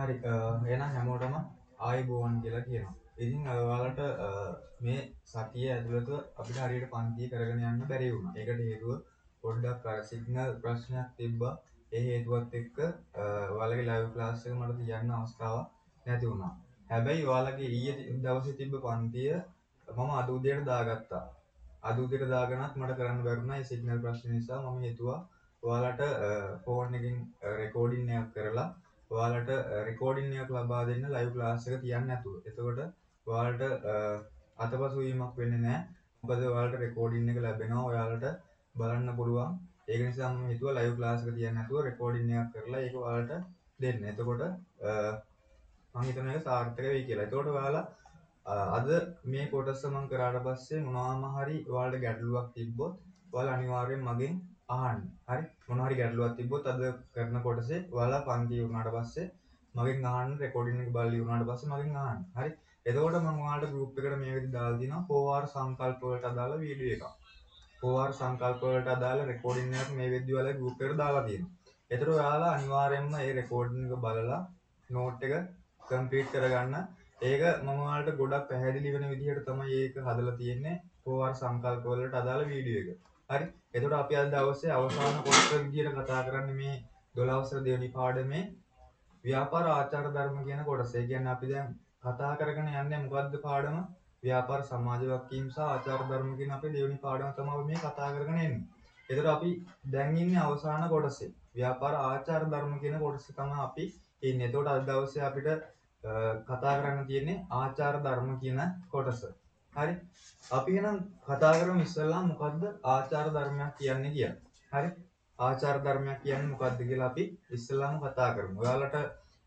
හරි, එහෙනම් හැමෝටම ආයුබෝවන් කියලා කියනවා. ඉතින් ඔයාලට මේ සතිය ඇතුළත අපිට හරියට පන්ති කරගෙන යන්න බැරි වුණා. ඒකට හේතුව පොඩ්ඩක් අර සිග්නල් ප්‍රශ්නයක් තිබ්බා. ඒ හේතුවත් එක්ක ඔයාලගේ ලයිව් ක්ලාස් එක මට තියන්න අවස්ථාවක් නැති වුණා. හැබැයි ඔයාලගේ ඊයේ දවසේ තිබ්බ පන්තිය මම අද උදේට දාගත්තා. අද උදේට දාගෙනත් මට කරන්න බැරුණා. ඒ සිග්නල් ප්‍රශ්න නිසා මම හිතුවා ඔයාලට ෆෝන් එකකින් රෙකෝඩින් එකක් කරලා ඔයාලට රෙකෝඩින් එකක් ලබා දෙන්න ලයිව් ක්ලාස් එක තියන්න නැතුව. එතකොට ඔයාලට අතපසු වීමක් වෙන්නේ නැහැ. මොකද ඔයාලට රෙකෝඩින් එක ලැබෙනවා. ඔයාලට බලන්න පුළුවන්. ඒක නිසා මම හිතුවා ලයිව් ක්ලාස් එක තියන්න නැතුව රෙකෝඩින් එකක් කරලා ඒක ඔයාලට දෙන්න. එතකොට මම හිතනවා ඒක සාර්ථක වෙයි කියලා. එතකොට ඔයාලා අද මේ කොටස මම කරාට පස්සේ මොනවාම හරි ඔයාලට ගැටලුවක් තිබ්බොත් ඔයාලා අනිවාර්යෙන් මගෙන් අහන්න. හරි, මොනවා හරි ගැටලුවක් තිබ්බොත් අද කරන කොටසේ ඔයාලා පන්ති වුණාට පස්සේ මගෙන් අහන්න, රෙකෝඩින් එක බලලා ඉවරනාට පස්සේ මගෙන් අහන්න. හරි, එතකොට මම ඔයාලට ගෲප් එකට මේ විදිහට දාලා දිනවා 4R සංකල්ප වලට අදාළ වීඩියෝ එකක්. 4R සංකල්ප වලට අදාළ රෙකෝඩින් එකක් මේ විදිහට ඔයාලා ගෲප් එකට දාලා තියෙනවා. එතකොට ඔයාලා අනිවාර්යයෙන්ම මේ රෙකෝඩින් එක බලලා නෝට් එක කම්ප්ලීට් කරගන්න. ඒක මම ඔයාලට ගොඩක් පැහැදිලි වෙන විදිහට තමයි ඒක හදලා තියෙන්නේ 4R සංකල්ප වලට අදාළ වීඩියෝ එක. හරි, එතකොට අපි අද දවසේ අවසාන කොටස විදිහට කතා කරන්නේ මේ 12 වසර දෙවෙනි පාඩමේ ව්‍යාපාර ආචාර ධර්ම කියන කොටස. ඒ කියන්නේ අපි දැන් කතා කරගෙන යන්නේ මොකද්ද පාඩම? ව්‍යාපාර සමාජ වගකීම් සහ ආචාර ධර්ම කියන අපේ දෙවෙනි පාඩම තමයි අපි මේ කතා කරගෙන එන්නේ. එතකොට අපි දැන් ඉන්නේ අවසාන කොටසේ. ව්‍යාපාර ආචාර ධර්ම කියන කොටස තමයි අපි ඉන්නේ. එතකොට අද දවසේ අපිට කතා කරන්න තියෙන්නේ ආචාර ධර්ම කියන කොටස. හරි, අපි එහෙනම් කතා කරමු ඉස්සෙල්ලා මොකද්ද ආචාර ධර්මයක් කියන්නේ කියලා. හරි, ආචාර ධර්මයක් කියන්නේ මොකද්ද කියලා අපි ඉස්සෙල්ලාම කතා කරමු. ඔයාලට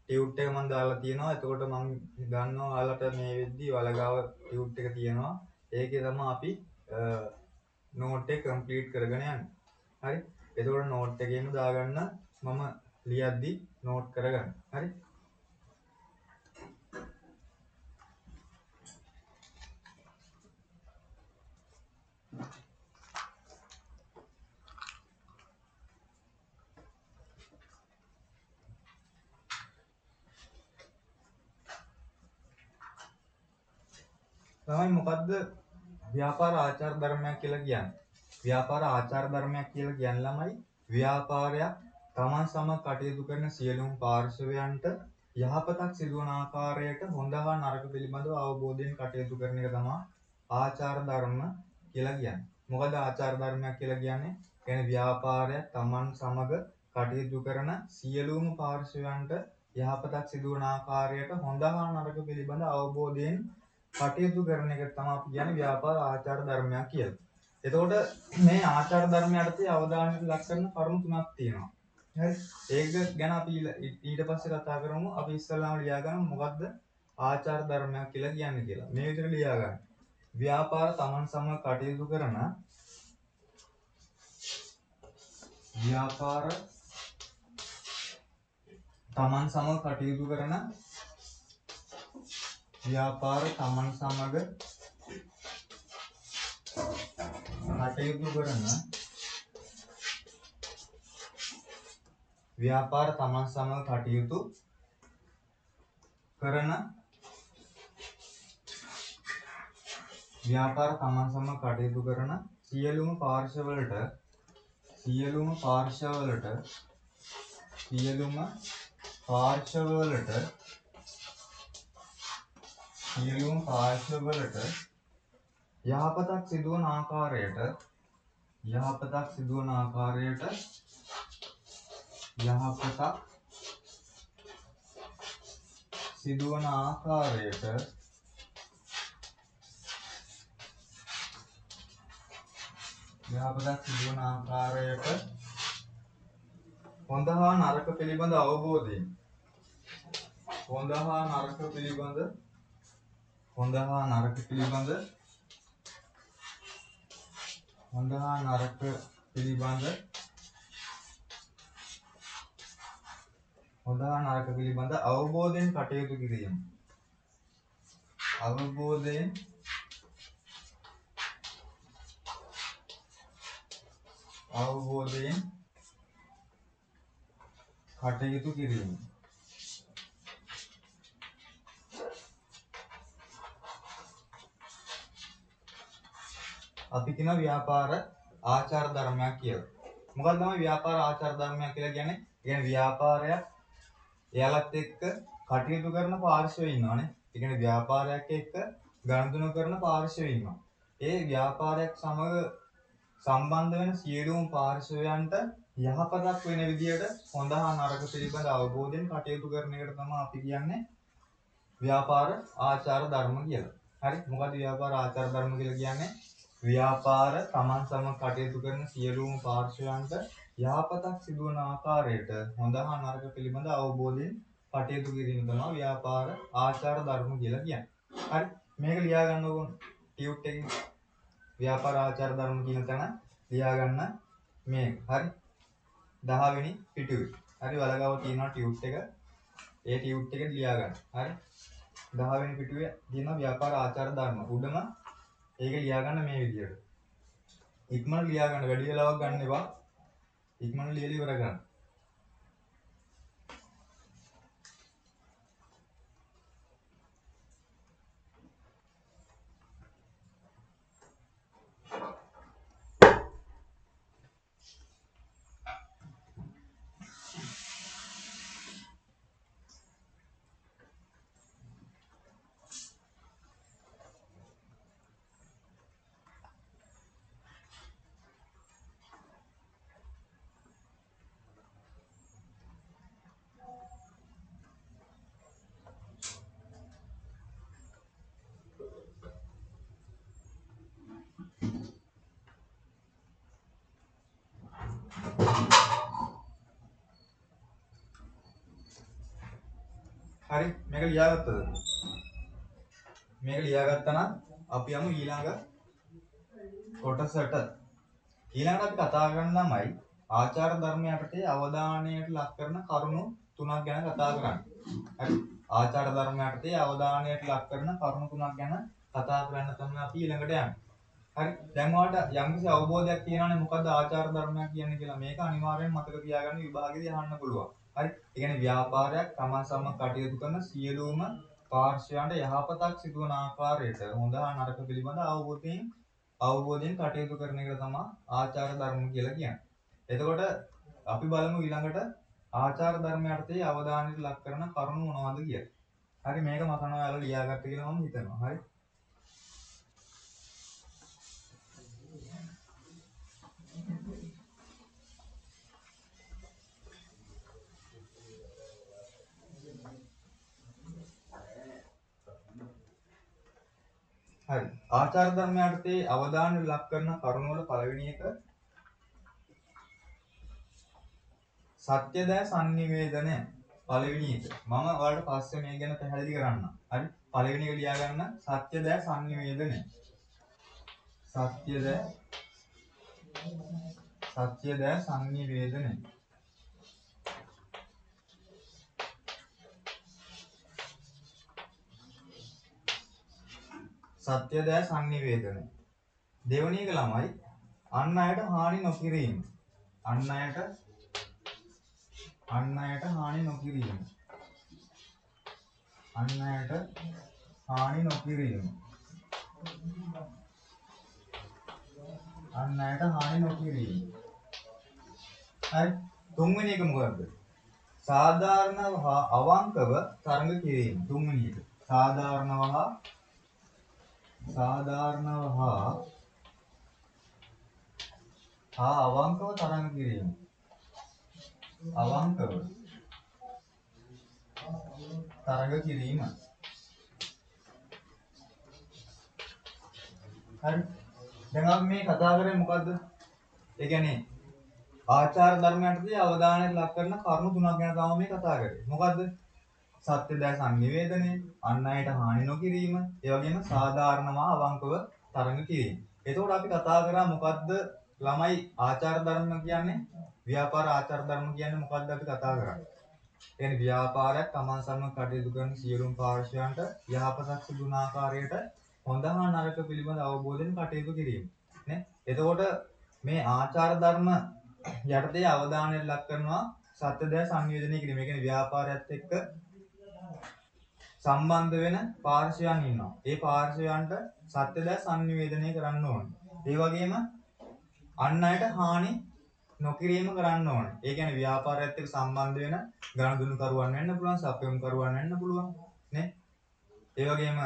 ටියුට් එක මම දාලා තියෙනවා. එතකොට මම දන්නවා ඔයාලට මේ වෙද්දි ඔයාලා ගාව ටියුට් එක තියෙනවා. ඒකේ තමයි අපි නෝට් එක කම්ප්ලීට් කරගෙන යන්නේ. හරි, එතකොට නෝට් එකේම දාගන්න මම ලියද්දි නෝට් කරගන්න. හරි, තමයි මොකද්ද ව්‍යාපාර ආචාර ධර්මයක් කියලා කියන්නේ? ව්‍යාපාර ආචාර ධර්මයක් කියලා කියන්නේ ළමයි ව්‍යාපාරයක් තමන් සමග කටයුතු කරන සියලුම පාර්ශවයන්ට යහපතක් සිදුවන ආකාරයට හොඳ හා නරක පිළිබඳව අවබෝධයෙන් කටයුතු කරන එක තමයි ආචාර ධර්ම කියලා කියන්නේ. මොකද ආචාර ධර්මයක් කියලා කියන්නේ? කියන්නේ ව්‍යාපාරයක් තමන් සමග කටයුතු කරන සියලුම පාර්ශවයන්ට යහපතක් සිදුවන ආකාරයට හොඳ හා නරක පිළිබඳ අවබෝධයෙන් කටයුතු කරන එක තමයි අපි කියන්නේ ව්‍යාපාර ආචාර ධර්මයක් කියලා. එතකොට මේ ආචාර ධර්ම යටතේ අවධානයට ලක් කරන කරුණු තුනක් තියෙනවා. හරි, ඒක ගැන අපි ඊට පස්සේ කතා කරමු. අපි ඉස්සෙල්ලාම ලියා ගන්න මොකද්ද ආචාර ධර්මයක් කියලා කියන්නේ කියලා. මේ විදිහට ලියා ගන්න. ව්‍යාපාර තමන් සමග කටයුතු කරන ව්‍යාපාර තමන් සමග කටයුතු කරන ව්‍යාපාර තමන් සමග කටයුතු කරන ව්‍යාපාර තමන් සමග කටයුතු කරන ව්‍යාපාර තමන් සමග කටයුතු කරන සියලුම පාර්ශවවලට සියලුම පාර්ශවවලට සියලුම පාර්ශවවලට සියලුම පාර්ශවවලට යහපතක් සිදුවන ආකාරයට යහපතක් සිදුවන ආකාරයට යහපතක් සිදුවන ආකාරයට යහපතක් සිදුවන ආකාරයට හොඳ හා නරක පිළිබඳ අවබෝධයෙන් හොඳ හා නරක පිළිබඳ හොඳ හා නරක පිළිබඳ හොඳ හා නරක පිළිබඳ හොඳ හා නරක පිළිබඳ අවබෝධයෙන් කටයුතු කිරීම. අවබෝධයෙන් අවබෝධයෙන් කටයුතු කිරීම. අපි කියනවා ව්‍යාපාර ආචාර ධර්මයක් කියලා. මොකක්ද තමයි ව්‍යාපාර ආචාර ධර්මයක් කියලා කියන්නේ? ඒ කියන්නේ ව්‍යාපාරයක් එයාලත් එක්ක කටයුතු කරන පාර්ශ්වය ඉන්නවනේ. ඒ කියන්නේ ව්‍යාපාරයක් එක්ක ගනුදෙනු කරන පාර්ශ්වය ඉන්නවා. ඒ ව්‍යාපාරයක් සමග සම්බන්ධ වෙන සියලුම පාර්ශ්වයන්ට යහපතක් වෙන විදියට හොඳ හා නරක පිළිබඳ අවබෝධයෙන් කටයුතු කරන එකට තමයි අපි කියන්නේ ව්‍යාපාර ආචාර ධර්ම කියලා. හරි, මොකද්ද ව්‍යාපාර ආචාර ධර්ම කියලා කියන්නේ? ව්‍යාපාර තමන් සමග කටයුතු කරන සියලුම පාර්ශ්වයන්ට යහපතක් සිදුවන ආකාරයට හොඳ හා නරක පිළිබඳ අවබෝධයෙන් කටයුතු කිරීම තමයි ව්‍යාපාර ආචාර ධර්ම කියලා කියන්නේ. හරි, මේක ලියා ගන්න ඕන ටියුට් එකේ ව්‍යාපාර ආචාර ධර්ම කියන තැන ලියා ගන්න මේක. හරි, 10 වෙනි පිටුවේ. හරි, වලගාව තියෙනවා ටියුට් එක. ඒ ටියුට් එකේ ලියා ගන්න. හරි, 10 වෙනි පිටුවේ තියෙනවා ව්‍යාපාර ආචාර ධර්ම. උඩම ඒක ලියා ගන්න මේ විදියට. ඉක්මනට ලියා ගන්න, වැඩි වෙලාවක් ගන්න එපා. ඉක්මනට ලියලා ඉවර කරන්න. හරි, මේක ලියාගත්තද? මේක ලියාගත්තා නම් අපි යමු ඊළඟ කොටසට. ඊළඟට අපි කතා කරන්න ළමයි ආචාර ධර්ම යටතේ අවධානයට ලක් කරන කරුණු තුනක් ගැන කතා කරන්න. හරි, ආචාර ධර්ම යටතේ අවධානයට ලක් කරන කරුණු තුනක් ගැන කතා කරන්න තමයි අපි ඊළඟට යන්නේ. හරි, දැන් ඔයාලට යම්කිසි අවබෝධයක් තියෙනවනේ මොකද්ද ආචාර ධර්මයක් කියන්නේ කියලා. මේක අනිවාර්යෙන් මතක තියාගන්න විභාගෙදී අහන්න පුළුවන්. හරි, ඒ කියන්නේ ව්‍යාපාරයක් තමන් සමග කටයුතු කරන සියලුම පාර්ශ්වයන්ට යහපතක් සිදුවන ආකාරයට හොඳ හා නරක පිළිබඳ අවබෝධයෙන් කටයුතු කරන එක තමයි ආචාර ධර්ම කියලා කියන්නේ. එතකොට අපි බලමු ඊළඟට ආචාර ධර්ම යටතේ අවධානයට ලක් කරන කරුණු මොනවද කියලා. හරි, මේක මතන ඔයාලා ලියාගත්ත කියලා මම හිතනවා. හරි, හරි, ආචාර ධර්ම යටතේ අවධානය ලක් කරන කරුණු වල පළවෙනි එක සත්‍යදෑ සන්නිවේදනය. පළවෙනි එක මම ඔයාලට පස්සේ මේ ගැන පැහැදිලි කරන්නම්. හරි, පළවෙනි එක ලියා ගන්න සත්‍යදෑ සන්නිවේදනය. සත්‍යදෑ සන්නිවේදනය. සත්‍යදෑ සන්නිවේදනය. දෙවැනි එක ළමයි අන් අයට හානි නොකිරීම. අන් අයට හානි නොකිරීම. අන් අයට හානි නොකිරීම. අන් අයට හානි නොකිරීම. හරි, තුන්වෙනි එක මොකද්ද? සාධාරණව හා අවංකව තරඟ කිරීම. තුන්වෙනි එක සාධාරණව හා අවංකව තරඟ කිරීම. අවංකව තරඟ කිරීම. හරි, දැන් අපි මේ කතා කරේ මොකද්ද? ඒ කියන්නේ ආචාර ධර්ම යටතේ අවධානයට ලක් කරන කරුණු තුනක් ගැන තමයි මේ කතා කරේ. මොකද්ද? සත්‍යදෑ සන්නිවේදනය, අන් අයට හානි නොකිරීම, ඒ වගේම සාධාරණව අවංකව තරඟ කිරීම. එතකොට අපි කතා කරා මොකද්ද ළමයි ආචාර ධර්ම කියන්නේ? ව්‍යාපාර ආචාර ධර්ම කියන්නේ මොකද්ද අපි කතා කරා? ඒ කියන්නේ ව්‍යාපාරයක් තමන් සමග කටයුතු කරන සියලුම පාර්ශ්වයන්ට යහපතක් සිදුවන ආකාරයට හොඳ හා නරක පිළිබඳ අවබෝධයෙන් කටයුතු කිරීම නේ. එතකොට මේ ආචාර ධර්ම යටතේ අවධානයට ලක් කරනවා සත්‍යදෑ සංයෝජනය කිරීම. ඒ කියන්නේ ව්‍යාපාරයත් එක්ක සම්බන්ධ වෙන පාර්ශ්වයන් ඉන්නවා. ඒ පාර්ශ්වයන්ට සත්‍ය දෑ සංනිවේදනය කරන්න ඕනේ. ඒ වගේම අන් අයට හානි නොකිරීම කරන්න ඕනේ. ඒ කියන්නේ ව්‍යාපාරයත් එක්ක සම්බන්ධ වෙන ගනුදෙනුකරුවන් වෙන්න පුළුවන්, සපයුම්කරුවන් වෙන්න පුළුවන් නේ. ඒ වගේම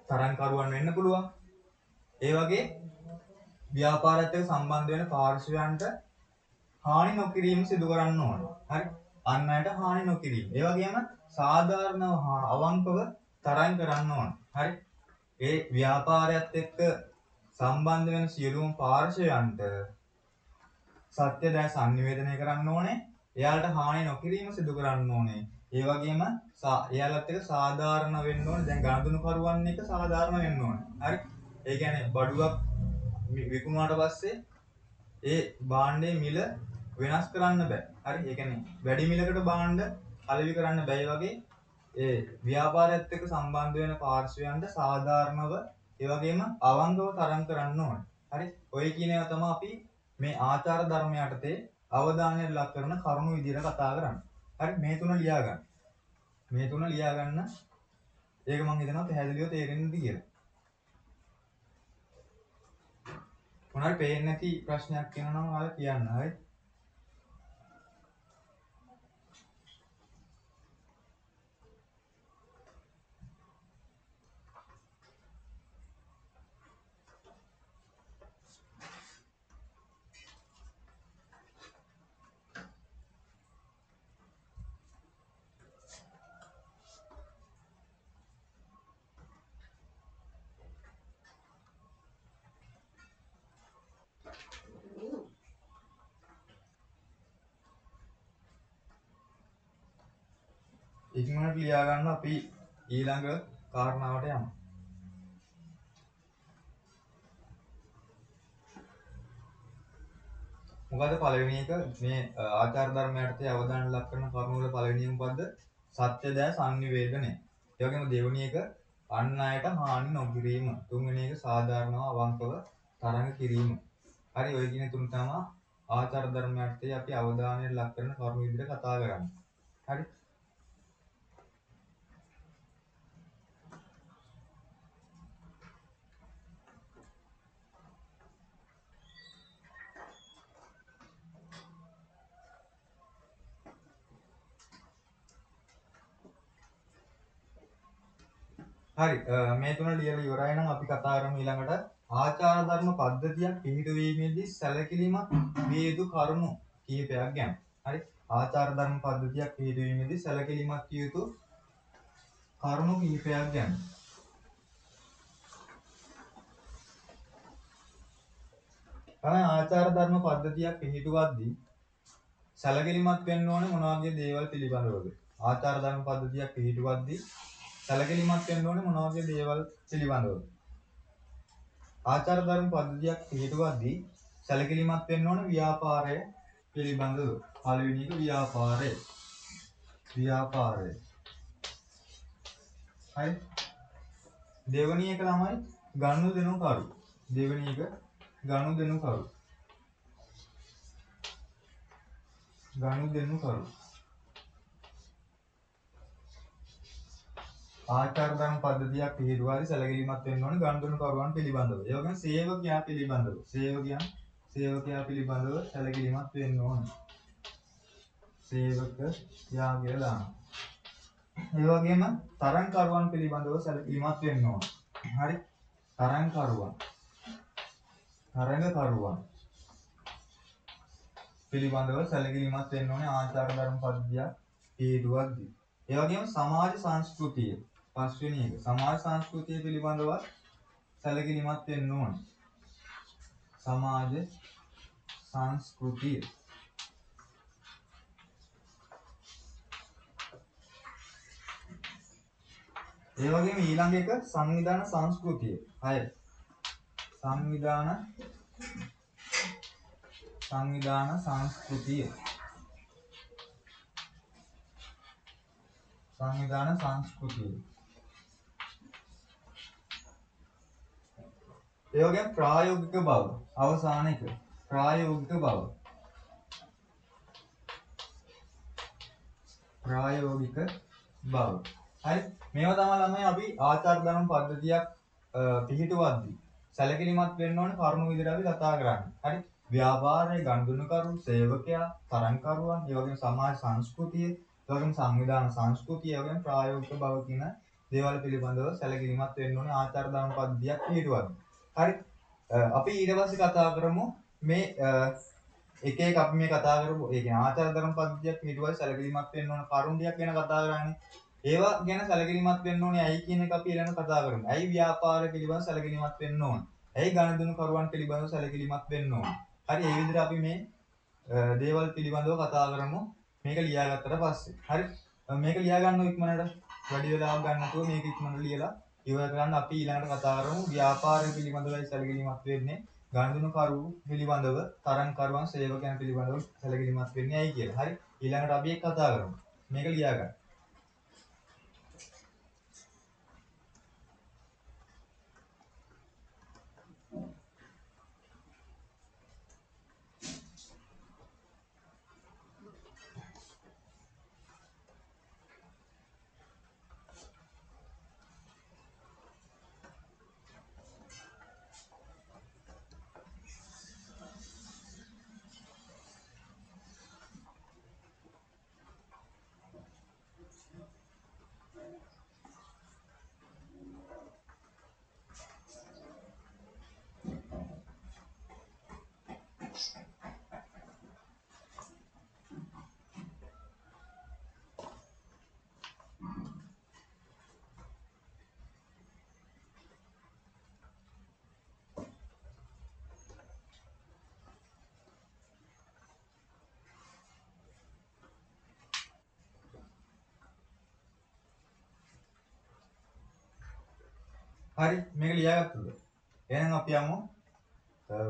තරඟකරුවන් වෙන්න පුළුවන්. ඒ වගේ ව්‍යාපාරයත් එක්ක සම්බන්ධ වෙන පාර්ශ්වයන්ට හානි නොකිරීම සිදු කරන්න ඕනේ. හරි? අන් අයට හානි නොකිරීම. ඒ වගේම සාධාරණව හා අවංකව තරඟ කරන්න ඕනේ. හරි? ඒ ව්‍යාපාරයත් එක්ක සම්බන්ධ වෙන සියලුම පාර්ශ්වයන්ට සත්‍ය දෑ සංනිවේදනය කරන්න ඕනේ. එයාලට හානි නොකිරීම සිදු කරන්න ඕනේ. ඒ වගේම එයාලත් එක්ක සාධාරණ වෙන්න ඕනේ. දැන් ගනුදෙනුකරුවන් එක්ක සාධාරණ වෙන්න ඕනේ. හරි? ඒ කියන්නේ බඩුවක් විකුණුවාට පස්සේ ඒ භාණ්ඩයේ මිල වෙනස් කරන්න බෑ. හරි? ඒ කියන්නේ වැඩි මිලකට භාණ්ඩ අලෙවි කරන්න බෑ. ඒ වගේ ඒ ව්‍යාපාරයත් එක්ක සම්බන්ධ වෙන පාර්ශ්වයන්ට සාධාරණව ඒ වගේම අවංකව තරඟ කරන්න ඕනේ. හරි? ඔය කියන ඒවා තමයි අපි මේ ආචාර ධර්ම යටතේ අවධානයට ලක් කරන කරුණු විදිහට කතා කරන්නේ. හරි? මේ තුන ලියා ගන්න. මේ තුන ලියා ගන්න. ඒක මං හිතනවා පැහැදිලිව තේරෙන්නද කියලා. මොනවාරි පේන්නේ නැති ප්‍රශ්නයක් තියෙනවා නම් ඔයාලා කියන්න. හරි? ඉක්මනට ලියා ගන්න අපි ඊළඟ කාරණාවට යමු. මොකද පළවෙනි එක මේ ආචාර ධර්ම යටතේ අවධානය ලක් කරන කරුණු වල පළවෙනි එක මොකද්ද? සත්‍ය දෑ සංනිවේදනය. ඒ වගේම දෙවෙනි එක අන් අයට හානි නොකිරීම. තුන්වෙනි එක සාධාරණව අවංකව තරඟ කිරීම. හරි, ඔය කියන තුන තමයි ආචාර ධර්ම යටතේ අපි අවධානයට ලක් කරන කරුණු විදිහට කතා කරන්නේ. හරි. හරි, මේ තුන ලියලා ඉවරයි නම් අපි කතා කරමු ඊළඟට ආචාර ධර්ම පද්ධතියක් පිහිටුවීමේදී සැලකිලිමත් විය යුතු කරුණු කිහිපයක් ගැන. හරි, ආචාර ධර්ම පද්ධතියක් පිහිටුවීමේදී සැලකිලිමත් විය යුතු කරුණු කිහිපයක් ගැන. තමයි ආචාර ධර්ම පද්ධතියක් පිහිටුවද්දී සැලකිලිමත් වෙන්න ඕනේ මොන වගේ දේවල් පිළිබඳවද? ආචාර ධර්ම පද්ධතියක් පිහිටුවද්දී සැලකිලිමත් වෙන්න ඕනේ මොන වගේ දේවල් පිළිබඳවද? ආචාර ධර්ම පද්ධතියක් පිහිටුවද්දී සැලකිලිමත් වෙන්න ඕනේ ව්‍යාපාරය පිළිබඳව. පළවෙනි එක ව්‍යාපාරය. ව්‍යාපාරය. හරි. දෙවෙනි එක තමයි ගනුදෙනුකරු. දෙවෙනි එක ගනුදෙනුකරු. ගනුදෙනුකරු. ආචාර ධර්ම පද්ධතියක් පිහිටුවාදී සැලකිලිමත් වෙන්න ඕනේ ගනුදෙනුකරුවන් පිළිබඳව. ඒ වගේම සේවකයා පිළිබඳව. සේවකයා පිළිබඳව සැලකිලිමත් වෙන්න ඕනේ. සේවකයා කියලා දානවා. ඒ වගේම තරඟකරුවන් පිළිබඳව සැලකිලිමත් වෙන්න ඕනේ. හරි? තරඟකරුවන්. තරඟකරුවන් පිළිබඳව සැලකිලිමත් වෙන්න ඕනේ ආචාර ධර්ම පද්ධතියක් පිහිටුවද්දී. ඒ වගේම සමාජ සංස්කෘතිය පස්වෙනි එක සමාජ සංස්කෘතිය පිළිබඳව සැලකිලිමත් වෙන්න ඕනේ. සමාජ සංස්කෘතිය. ඒ වගේම ඊළඟ එක සංවිධාන සංස්කෘතිය. 6. සංවිධාන සංස්කෘතිය. සංවිධාන සංස්කෘතිය. ඒ වගේම ප්‍රායෝගික බව. අවසාන එක ප්‍රායෝගික බව. ප්‍රායෝගික බව. හරි, මේවා තමයි ළමයි අපි ආචාර ධර්ම පද්ධතියක් පිහිටුවද්දී සැලකිලිමත් වෙන්න ඕන කරුණු විදිහට අපි කතා කරන්නේ. හරි, ව්‍යාපාරයේ ගනුදෙනුකරු, සේවකයා, තරඟකරුවන්, ඒ වගේම සමාජ සංස්කෘතිය, ඒ වගේම සංවිධාන සංස්කෘතිය, ඒ වගේම ප්‍රායෝගික බව කියන දේවල් පිළිබඳව සැලකිලිමත් වෙන්න ඕනේ ආචාර ධර්ම පද්ධතියක් පිහිටුවද්දී. හරි, අපි ඊට පස්සේ කතා කරමු මේ එක එක අපි මේ කතා කරපු ඒ කියන්නේ ආචාර ධර්ම පද්ධතියක් පිහිටුවද්දී සැලකිලිමත් වෙන්න ඕන කරුණු ටිකක් ගැන කතා කරන්නේ. ඒවා ගැන සැලකිලිමත් වෙන්න ඕනේ ඇයි කියන එක අපි ඊළඟ කතා කරමු. ඇයි ව්‍යාපාරය පිළිබඳව සැලකිලිමත් වෙන්න ඕන? ඇයි ගනුදෙනුකරුවන් පිළිබඳව සැලකිලිමත් වෙන්න ඕන? හරි, ඒ විදිහට අපි මේ දේවල් පිළිබඳව කතා කරමු මේක ලියාගත්තට පස්සේ. හරි, මේක ලියා ගන්න ඉක්මනට වැඩි වෙලාවක් ගන්න නැතුව මේක ඉක්මනට ලියලා ඉවර කරන්න අපි ඊළඟට කතා කරමු ව්‍යාපාරය පිළිබඳවයි සැලකිලිමත් වෙන්නේ, ගනුදෙනුකරු පිළිබඳව, තරඟකරුවන්, සේවකයන් පිළිබඳව සැලකිලිමත් වෙන්නේ ඇයි කියලා. හරි, ඊළඟට අපි ඒක කතා කරමු. මේක ලියා ගන්න. හරි, මේක ලියාගත්තද? එහෙනම් අපි යමු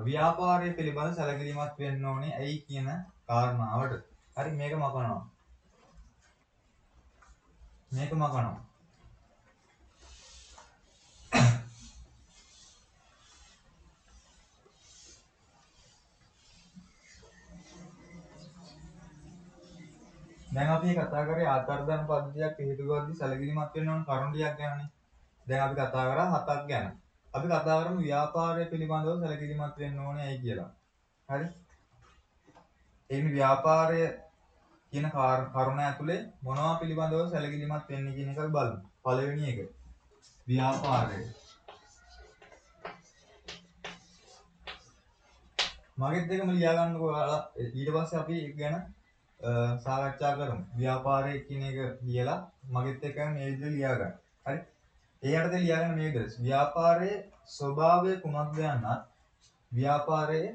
ව්‍යාපාරය පිළිබඳ සැලකිලිමත් වෙන්න ඕනේ ඇයි කියන කාරණාවට. හරි, මේක මකනවා. මේක මකනවා. දැන් අපි කතා කරේ ආචාර ධර්ම පද්ධතියක් පිහිටුවද්දී සැලකිලිමත් වෙන්න ඕන කරුණු ටිකක් ගැනනේ. දැන් අපි කතා කරා හතක් ගැන. අපි කතා කරමු ව්‍යාපාරය පිළිබඳව සැලකිලිමත් වෙන්න ඕනේ ඇයි කියලා. හරි? ඒ කියන්නේ ව්‍යාපාරය කියන කරුණ ඇතුලේ මොනවා පිළිබඳව සැලකිලිමත් වෙන්නේ කියන එක අපි බලමු. පළවෙනි එක ව්‍යාපාරය. මගෙත් දෙකම ලියා ගන්නකෝ ඔයාලා. ඊට පස්සේ අපි ඒක ගැන සාකච්ඡා කරමු. ව්‍යාපාරය කියන එක ලියලා මගෙත් එක්ක මේ විදිහට ලියා ගන්න. හරි? ඒ යටතේ ලියාගන්න මේ විදිහට. ව්‍යාපාරයේ ස්වභාවය කුමක්ද යන්නත්, ව්‍යාපාරයේ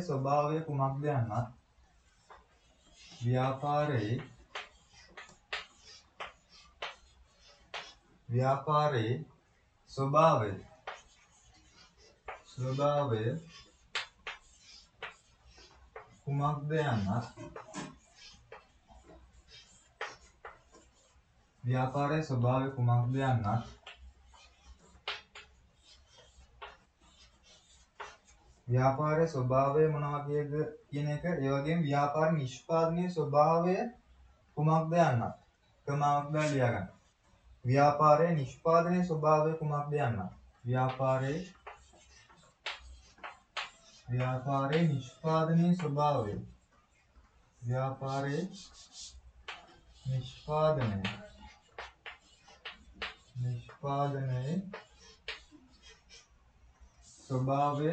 ස්වභාවය කුමක්ද යන්නත්, ව්‍යාපාරයේ ස්වභාවය කුමක්ද යන්නත්, ව්‍යාපාරයේ ස්වභාවය කුමක්ද යන්නත්, ව්‍යාපාරයේ ස්වභාවය මොන වගේද කියන එක, ඒ වගේම ව්‍යාපාර නිෂ්පාදනයේ ස්වභාවය කුමක්ද යන්නත් කමාවක් දාලා ලියා ගන්න. ව්‍යාපාරයේ නිෂ්පාදනයේ ස්වභාවය කුමක්ද යන්නත්, ව්‍යාපාරයේ නිෂ්පාදනයේ ස්වභාවය, ව්‍යාපාරයේ නිෂ්පාදනයේ ස්වභාවය,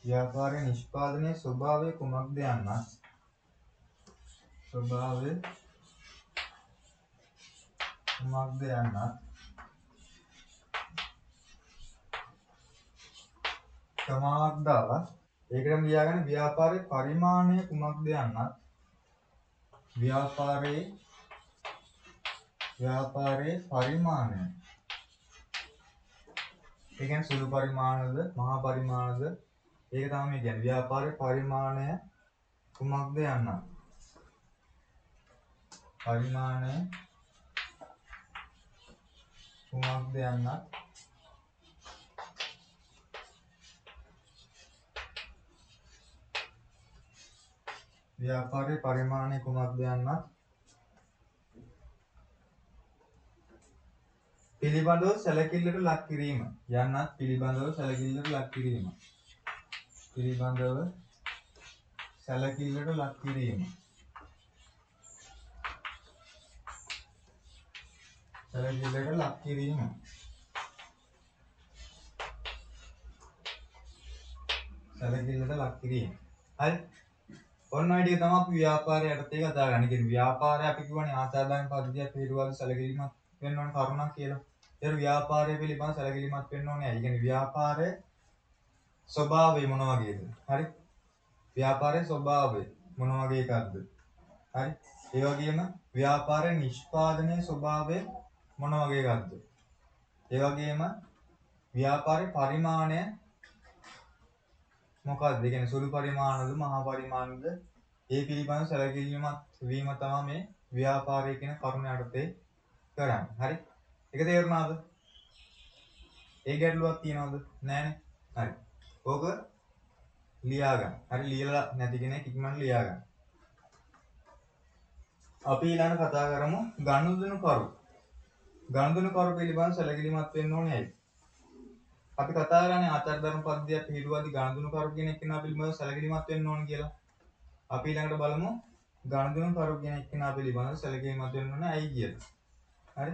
ව්‍යාපාරයේ නිෂ්පාදනයේ ස්වභාවය කුමක්ද යන්නත්, ස්වභාවය කුමක්ද යන්නත්, කමාවක් දාලා ඒකටම ලියාගන්න ව්‍යාපාරයේ පරිමාණය කුමක්ද යන්නත්, ව්‍යාපාරයේ පරිමාණය, ඒ කියන්නේ සුළු පරිමාණද මහා පරිමාණද, ඒක තමයි මේ කියන්නේ. ව්‍යාපාරයේ පරිමාණය කුමක්ද යන්නත්, පරිමාණය කුමක්ද යන්නත්, ව්‍යාපාරයේ පරිමාණය කුමක්ද යන්නත් පිළිබඳව සැලකිල්ලට ලක් කිරීම යන්නත් පිළිබඳව සැලකිල්ලට ලක් කිරීම. පිළිබඳව සැලකිල්ලට ලක් කිරීම. සැලකිල්ලට ලක් කිරීම. සැලකිල්ලට ලක් කිරීම. හරි. ඔන්න ඔය ටික තමයි අපි ව්‍යාපාරය යටතේ කතා කරන්නේ. කියන්නේ ව්‍යාපාරය අපි කියවනේ ආචාර ධර්ම පද්ධතියක් පිළිබඳව සැලකිලිමත් වෙන්න ඕන කරුණක් කියලා. ඒතර ව්‍යාපාරය පිළිබඳව සැලකිලිමත් වෙන්න ඕනේ. ඒ කියන්නේ ව්‍යාපාරයේ ස්වභාවය මොන වගේද? හරි. ව්‍යාපාරයේ ස්වභාවය මොන වගේ එකක්ද? හරි. ඒ වගේම ව්‍යාපාරයේ නිෂ්පාදනයේ ස්වභාවය මොන වගේ එකක්ද? ඒ වගේම ව්‍යාපාරයේ පරිමාණය මොකක්ද? ඒ කියන්නේ සුළු පරිමාණද මහා පරිමාණද? ඒ පිළිබඳව සැලකිලිමත් වීම තමයි මේ ව්‍යාපාරය කියන කරුණ යටතේ කරන්නේ. හරි? ඒක තේරුණාද? ඒ ගැටලුවක් තියනවද? නෑනේ. හරි. ඕක ලියා ගන්න. හරි, ලියලා නැති කෙනෙක් ඉක්මනට ලියා ගන්න. අපි ඊළඟ කතා කරමු ගනුදෙනු කරු. ගනුදෙනු කරු පිළිබඳව සැලකිලිමත් වෙන්න ඕනේ ඇයි? අපි කතා කරන්නේ ආචාර ධර්ම පද්ධතියක් පිළිබඳව ගනුදෙනු කරු කියන එක්කෙනා පිළිබඳව සැලකිලිමත් වෙන්න ඕන කියලා. අපි ඊළඟට බලමු ගනුදෙනු කරු කියන එක්කෙනා පිළිබඳව සැලකිලිමත් වෙන්න ඕනේ ඇයි කියලා. හරි?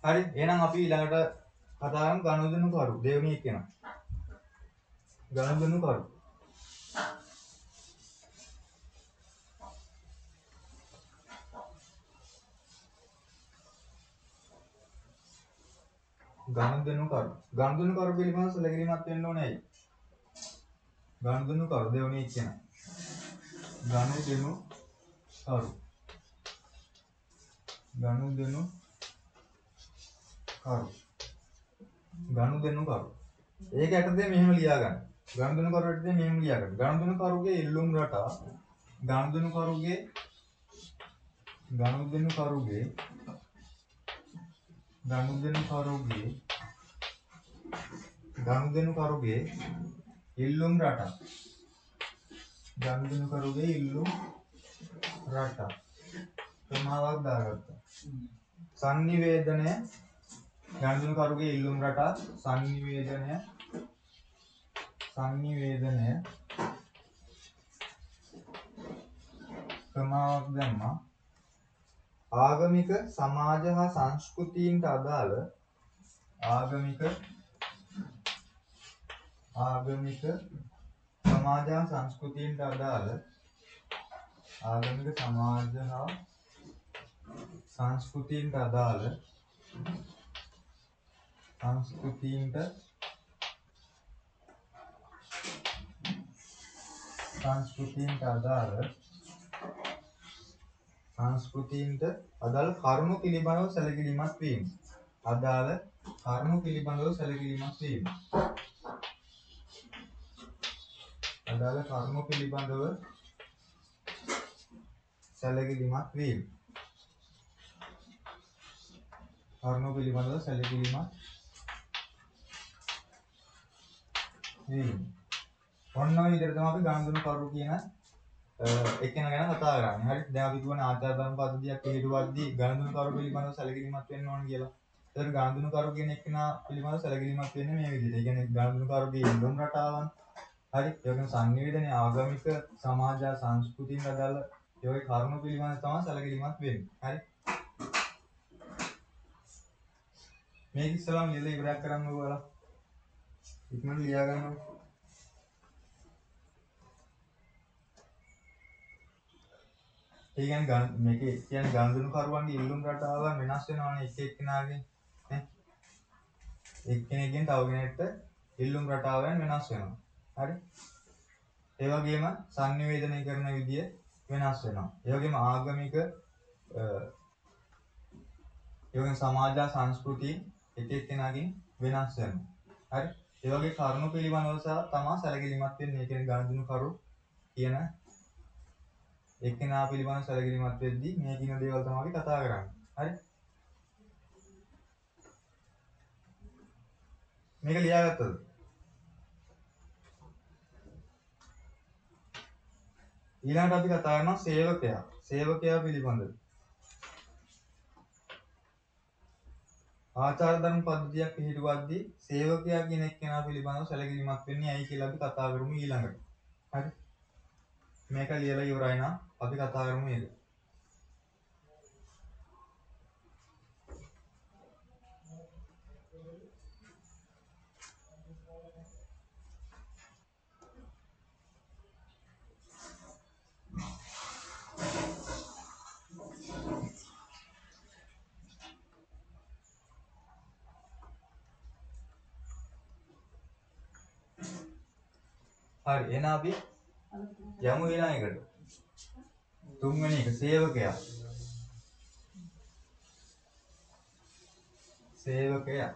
හරි, එහෙනම් අපි ඊළඟට කතා කරමු ගනුදෙනු කරු දෙවෙනි එක්කෙනා. ගනුදෙනු කරු. ගනුදෙනු කරු. ගනුදෙනු කරු පිළිබඳව සැලකිලිමත් වෙන්න ඕනේ ඇයි? ගනුදෙනු කරු දෙවෙනි එක්කෙනා. ගනුදෙනු කරු. ගනුදෙනු කරු. ගනුදෙනු කරු. ඒක යටතේ මෙහෙම ලියා ගන්න. ගනුදෙනු කරු යටතේ මෙහෙම ලියා ගන්න. ගනුදෙනු කරුගේ ඉල්ලුම් රටා ගනුදෙනු කරුගේ ගනුදෙනු කරුගේ ගනුදෙනු කරුගේ ගනුදෙනු කරුගේ ඉල්ලුම් රටා ගනුදෙනු කරුගේ ඉල්ලුම් රටා ප්‍රමාවක් දාගත්තා. සංනිවේදනය ගනුදෙනු කරුගේ ඉල්ලුම් රටා සංනිවේදනය සංනිවේදනය ප්‍රමාවක් දැම්මා. ආගමික සමාජ හා සංස්කෘතීන්ට අදාළ ආගමික ආගමික සමාජ හා සංස්කෘතීන්ට අදාළ ආගමික සමාජ හා සංස්කෘතීන්ට අදාළ සංස්කෘතීන්ට සංස්කෘතීන්ට අදාළ සංස්කෘතීන්ට අදාළ කරුණු පිළිබඳව සැලකිලිමත් වීම. අදාළ කරුණු පිළිබඳව සැලකිලිමත් වීම. අදාළ කරුණු පිළිබඳව සැලකිලිමත් වීම. කරුණු පිළිබඳව සැලකිලිමත් වීම. ඔන්න ඔය විදිහට තමයි අපි ගනුදෙනු කරු කියන එක්කෙනා ගැන කතා කරන්නේ. හරි. දැන් අපි කියවනේ ආචාර ධර්ම පද්ධතියක් පිළිබඳව ගනුදෙනු කරු පිළිබඳව සැලකිලිමත් වෙන්න ඕන කියලා. ඒතර ගනුදෙනු කරු කියන එක්කෙනා පිළිබඳව සැලකිලිමත් වෙන්නේ මේ විදිහට. ඒ කියන්නේ ගනුදෙනු කරුගේ ඉල්ලුම් රටාවන්, හරි. ඒ වගේම සංනිවේදනයේ ආගමික සමාජ සංස්කෘතින් අදාළ ඒ වගේ කරුණු පිළිබඳව තමයි සැලකිලිමත් වෙන්නේ. හරි. මේක ඉස්සෙල්ලාම ලියලා ඉවරයක් කරන්න ඔයාලා. ඉක්මනට ලියා ගන්න. ඒ කියන්නේ මේකේ කියන්නේ ගනුදෙනු කරුවන්ගේ ඉල්ලුම් රටාවන් වෙනස් වෙනවනේ එක එක්කෙනාගෙන් නේ. එක්කෙනෙක්ගෙන් තව කෙනෙක්ට ඉල්ලුම් රටාවන් වෙනස් වෙනවා. හරි. ඒ වගේම සංනිවේදනය කරන විදිය වෙනස් වෙනවා. ඒ වගේම ආගමික ඒ වගේම සමාජ සංස්කෘති එක එක්කෙනාගෙන් වෙනස් වෙනවා. හරි? ඒ වගේ කරුණු පිළිබඳව සහ තමා සැලකිලිමත් වෙන්නේ. ඒ කියන්නේ ගනුදෙනුකරු කියන එක්කෙනා පිළිබඳව සැලකිලිමත් වෙද්දී මේ කියන දේවල් තමයි අපි කතා කරන්නේ. හරි? මේක ලියාගත්තද? ඊළඟට අපි කතා කරනවා සේවකයා. සේවකයා පිළිබඳව. ආචාර ධර්ම පද්ධතියක් පිහිටුවද්දී සේවකයා කියන එක්කෙනා පිළිබඳව සැලකිලිමත් වෙන්නේ ඇයි කියලා අපි කතා කරමු ඊළඟට. හරි? මේක ලියලා ඉවරයි නම් අපි කතා කරමු ඒක. හරි, එහෙනම් අපි යමු ඊළඟ එකට. තුන්වෙනි එක සේවකයා. සේවකයා.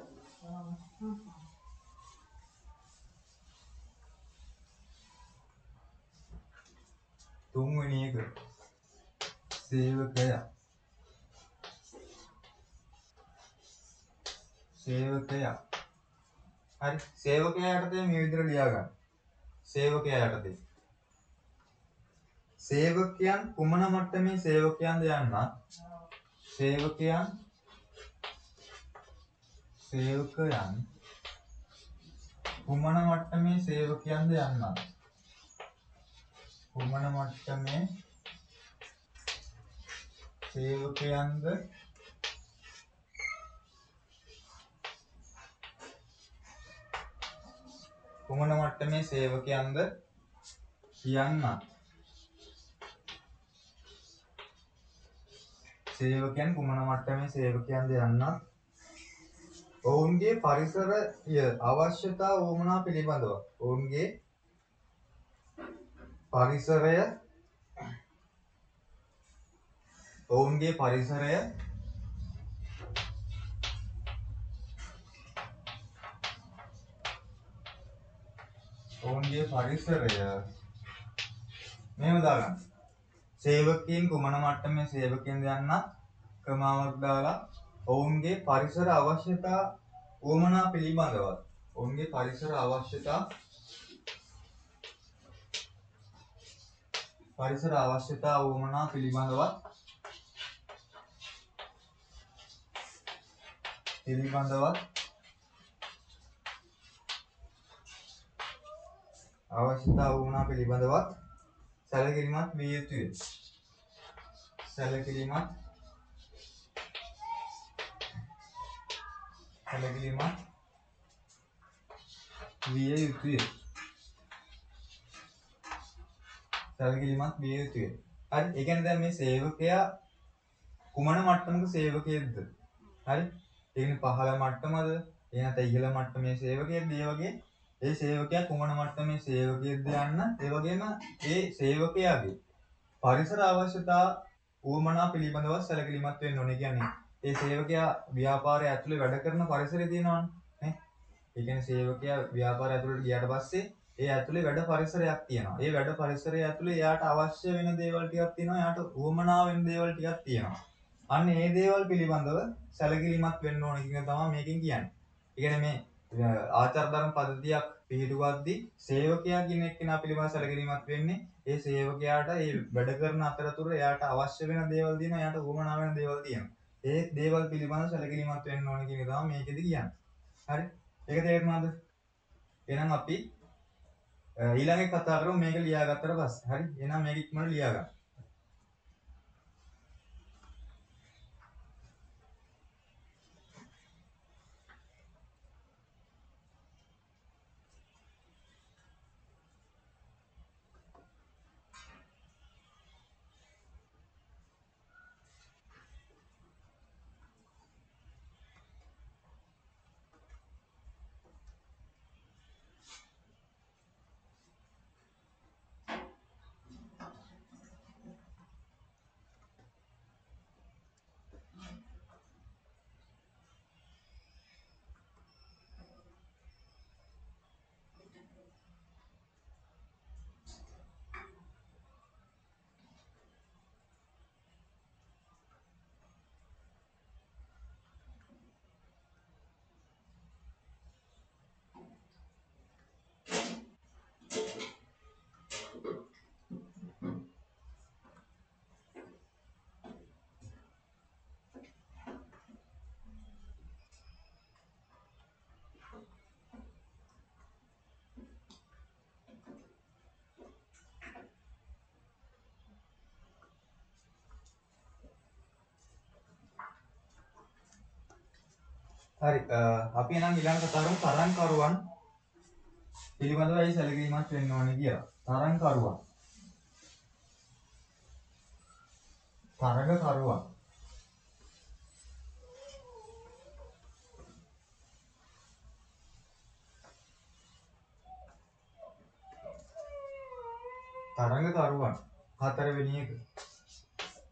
තුන්වෙනි එක සේවකයා. සේවකයා. හරි, සේවකයා යටතේ මේ විදිහට ලියා ගන්න. සේවකයා යටතේ සේවකයන් කුමන මට්ටමේ සේවකයන්ද යන්නත් සේවකයන් කුමන මට්ටමේ සේවකයන්ද යන්නත් කුමන මට්ටමේ සේවකයන්ද කුමන මට්ටමේ සේවකයන්ද කියන්නත් සේවකයන් කුමන මට්ටමේ සේවකයන්ද යන්නත් ඔවුන්ගේ පරිසරය අවශ්‍යතා උවමනා පිළිබඳව ඔවුන්ගේ පරිසරය ඔවුන්ගේ පරිසරය ඔවුන්ගේ පරිසරය මෙහෙම දාගන්න. සේවකයන් කුමන මට්ටමේ සේවකයන්ද යන්නත් ක්‍රමාවක් දාලා ඔවුන්ගේ පරිසර අවශ්‍යතා උවමනා පිළිබඳව ඔවුන්ගේ පරිසර අවශ්‍යතා උවමනා පිළිබඳව අවශ්‍යතා උවමනා පිළිබඳවත් සැලකිලිමත් විය යුතුය. සැලකිලිමත් විය යුතුය. සැලකිලිමත් විය යුතුය. හරි, ඒ කියන්නේ දැන් මේ සේවකයා කුමන මට්ටමක සේවකයෙක්ද? හරි, ඒ කියන්නේ පහළ මට්ටමද? එහෙ නැත්නම් ඉහළ මට්ටමේ සේවකයෙක්ද? ඒ වගේ ඒ සේවකයා කුමන මට්ටමේ සේවකයෙක්ද යන්න, ඒ වගේම ඒ සේවකයාගේ පරිසර අවශ්‍යතා උවමනා පිළිබඳව සැලකිලිමත් වෙන්න ඕනේ. කියන්නේ ඒ සේවකයා ව්‍යාපාරය ඇතුලේ වැඩ කරන පරිසරය තියෙනවනේ නේ. ඒ කියන්නේ සේවකයා ව්‍යාපාරය ඇතුළට ගියාට පස්සේ ඒ ඇතුලේ වැඩ පරිසරයක් තියෙනවා. ඒ වැඩ පරිසරය ඇතුලේ එයාට අවශ්‍ය වෙන දේවල් ටිකක් තියෙනවා. එයාට උවමනා වෙන දේවල් ටිකක් තියෙනවා. අන්න ඒ දේවල් පිළිබඳව සැලකිලිමත් වෙන්න ඕනේ කියන තමයි මේකෙන් කියන්නේ. ඒ කියන්නේ මේ ආචාර ධර්ම පද්ධතියක් පිහිටුවද්දී සේවකයා කියන එක්කෙනා පිළිබඳව සැලකිලිමත් වෙන්නේ ඒ සේවකයාට ඒ වැඩ කරන අතරතුර එයාට අවශ්‍ය වෙන දේවල් තියෙනවා, එයාට උවමනා වෙන දේවල් තියෙනවා. ඒ දේවල් පිළිබඳව සැලකිලිමත් වෙන්න ඕනේ කියන එක තමයි මේකෙදි කියන්නේ. හරි, ඒක තේරුණාද? එහෙනම් අපි ඊළඟ එක කතා කරමු මේක ලියාගත්තට පස්සේ. හරි, එහෙනම් මේක ඉක්මනට ලියා ගන්න. හරි, අපි එහෙනම් ඊළඟ කතා කරමු තරංකරුවන් පිළිබඳව ඇයි සැලකිලිමත් වෙන්න ඕනේ කියලා. තරංකරුවන්. තරඟකරුවන්. තරඟකරුවන් හතරවෙනි එක.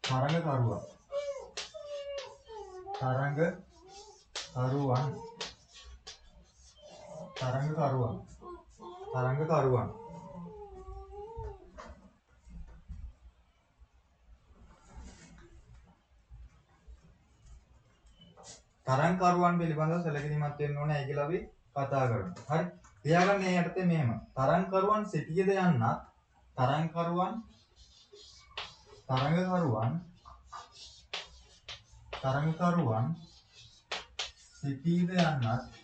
තරඟකරුවන්. තරඟකරුවන්. තරඟකරුවන්. තරඟකරුවන්. තරඟකරුවන් පිළිබඳව සැලකිලිමත් වෙන්න ඕනේ ඇයි කියලා අපි කතා කරමු. හරි. ලියාගන්න මේ යටතේ මෙහෙම. තරඟකරුවන් සිටියද යන්නත් තරඟකරුවන් තරඟකරුවන් තරඟකරුවන් සිටීද යන්නත්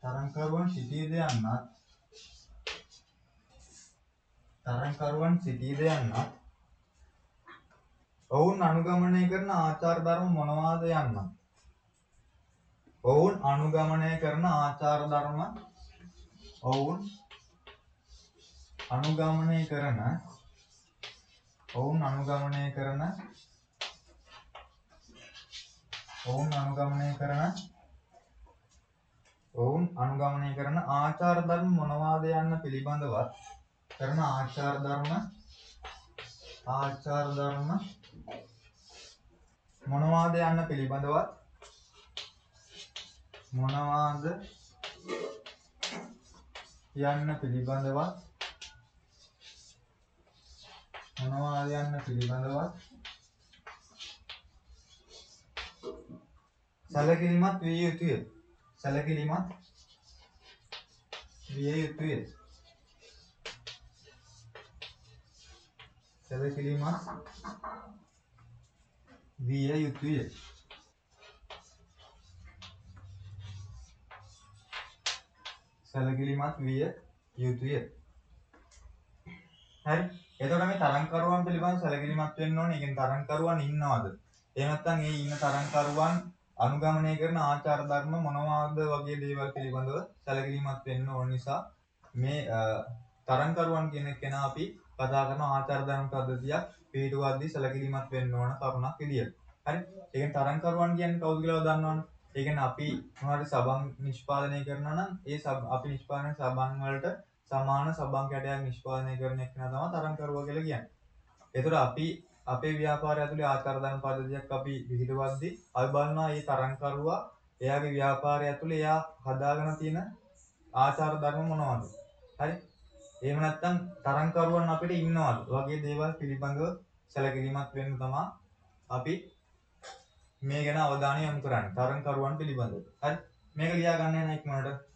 තරඟකරුවන් සිටීද යන්නත් තරඟකරුවන් සිටීද යන්නත් ඔවුන් අනුගමනය කරන ආචාර ධර්ම මොනවාද යන්නත් ඔවුන් අනුගමනය කරන ආචාර ධර්ම ඔවුන් අනුගමනය කරන ඔවුන් අනුගමනය කරන ඔවුන් අනුගමනය කරන ඔවුන් අනුගමනය කරන ආචාර ධර්ම මොනවාද යන්න පිළිබඳවත් කරන ආචාර ධර්ම ආචාර ධර්ම මොනවාද යන්න පිළිබඳවත් මොනවාද යන්න පිළිබඳවත් මොනවාද යන්න පිළිබඳවත් සැලකිලිමත් විය යුතුය. සැලකිලිමත් විය යුතුය. සැලකිලිමත් විය යුතුය. සැලකිලිමත් විය යුතුය. හරි. එතකොට මේ තරඟකරුවන් පිළිබඳව සැලකිලිමත් වෙන්න ඕනේ. ඒ කියන්නේ තරඟකරුවන් ඉන්නවද? එහෙම නැත්නම් ඒ ඉන්න තරඟකරුවන් අනුගමනය කරන ආචාර ධර්ම මොනවාද වගේ දේවල් පිළිබඳව සැලකිලිමත් වෙන්න ඕන නිසා මේ තරඟකරුවන් කියන කෙනා අපි කතා කරන ආචාර ධර්ම පද්ධතියක් පිළිටුවද්දී සැලකිලිමත් වෙන්න ඕන කරුණක් විදියට. හරි. ඒ කියන්නේ තරඟකරුවන් කියන්නේ කවුද කියලා දන්නවනේ. ඒ කියන්නේ අපි මොනවාරි සබන් නිෂ්පාදනය කරනවා නම් ඒ අපි නිෂ්පාදනය සබන් වලට සමාන සබන් කැටයක් නිෂ්පාදනය කරන එක තමයි තරඟකරුවා කියලා කියන්නේ. ඒතර අපි අපේ ව්‍යාපාරය ඇතුලේ ආචාර ධර්ම පද්ධතියක් අපි විහිදුවද්දී අපි බලනවා මේ තරඟකරුවා එයාගේ ව්‍යාපාරය ඇතුලේ එයා හදාගෙන තියෙන ආචාර ධර්ම මොනවද? හරි. එහෙම නැත්නම් තරඟකරුවන් අපිට ඉන්නවද? වගේ දේවල් පිළිබඳව සැලකිලිමත් වෙන්න තමයි අපි මේ ගැන අවධානය යොමු කරන්නේ. තරඟකරුවන් පිළිබඳව. හරි. මේක ලියා ගන්න යන ඉක්මනට.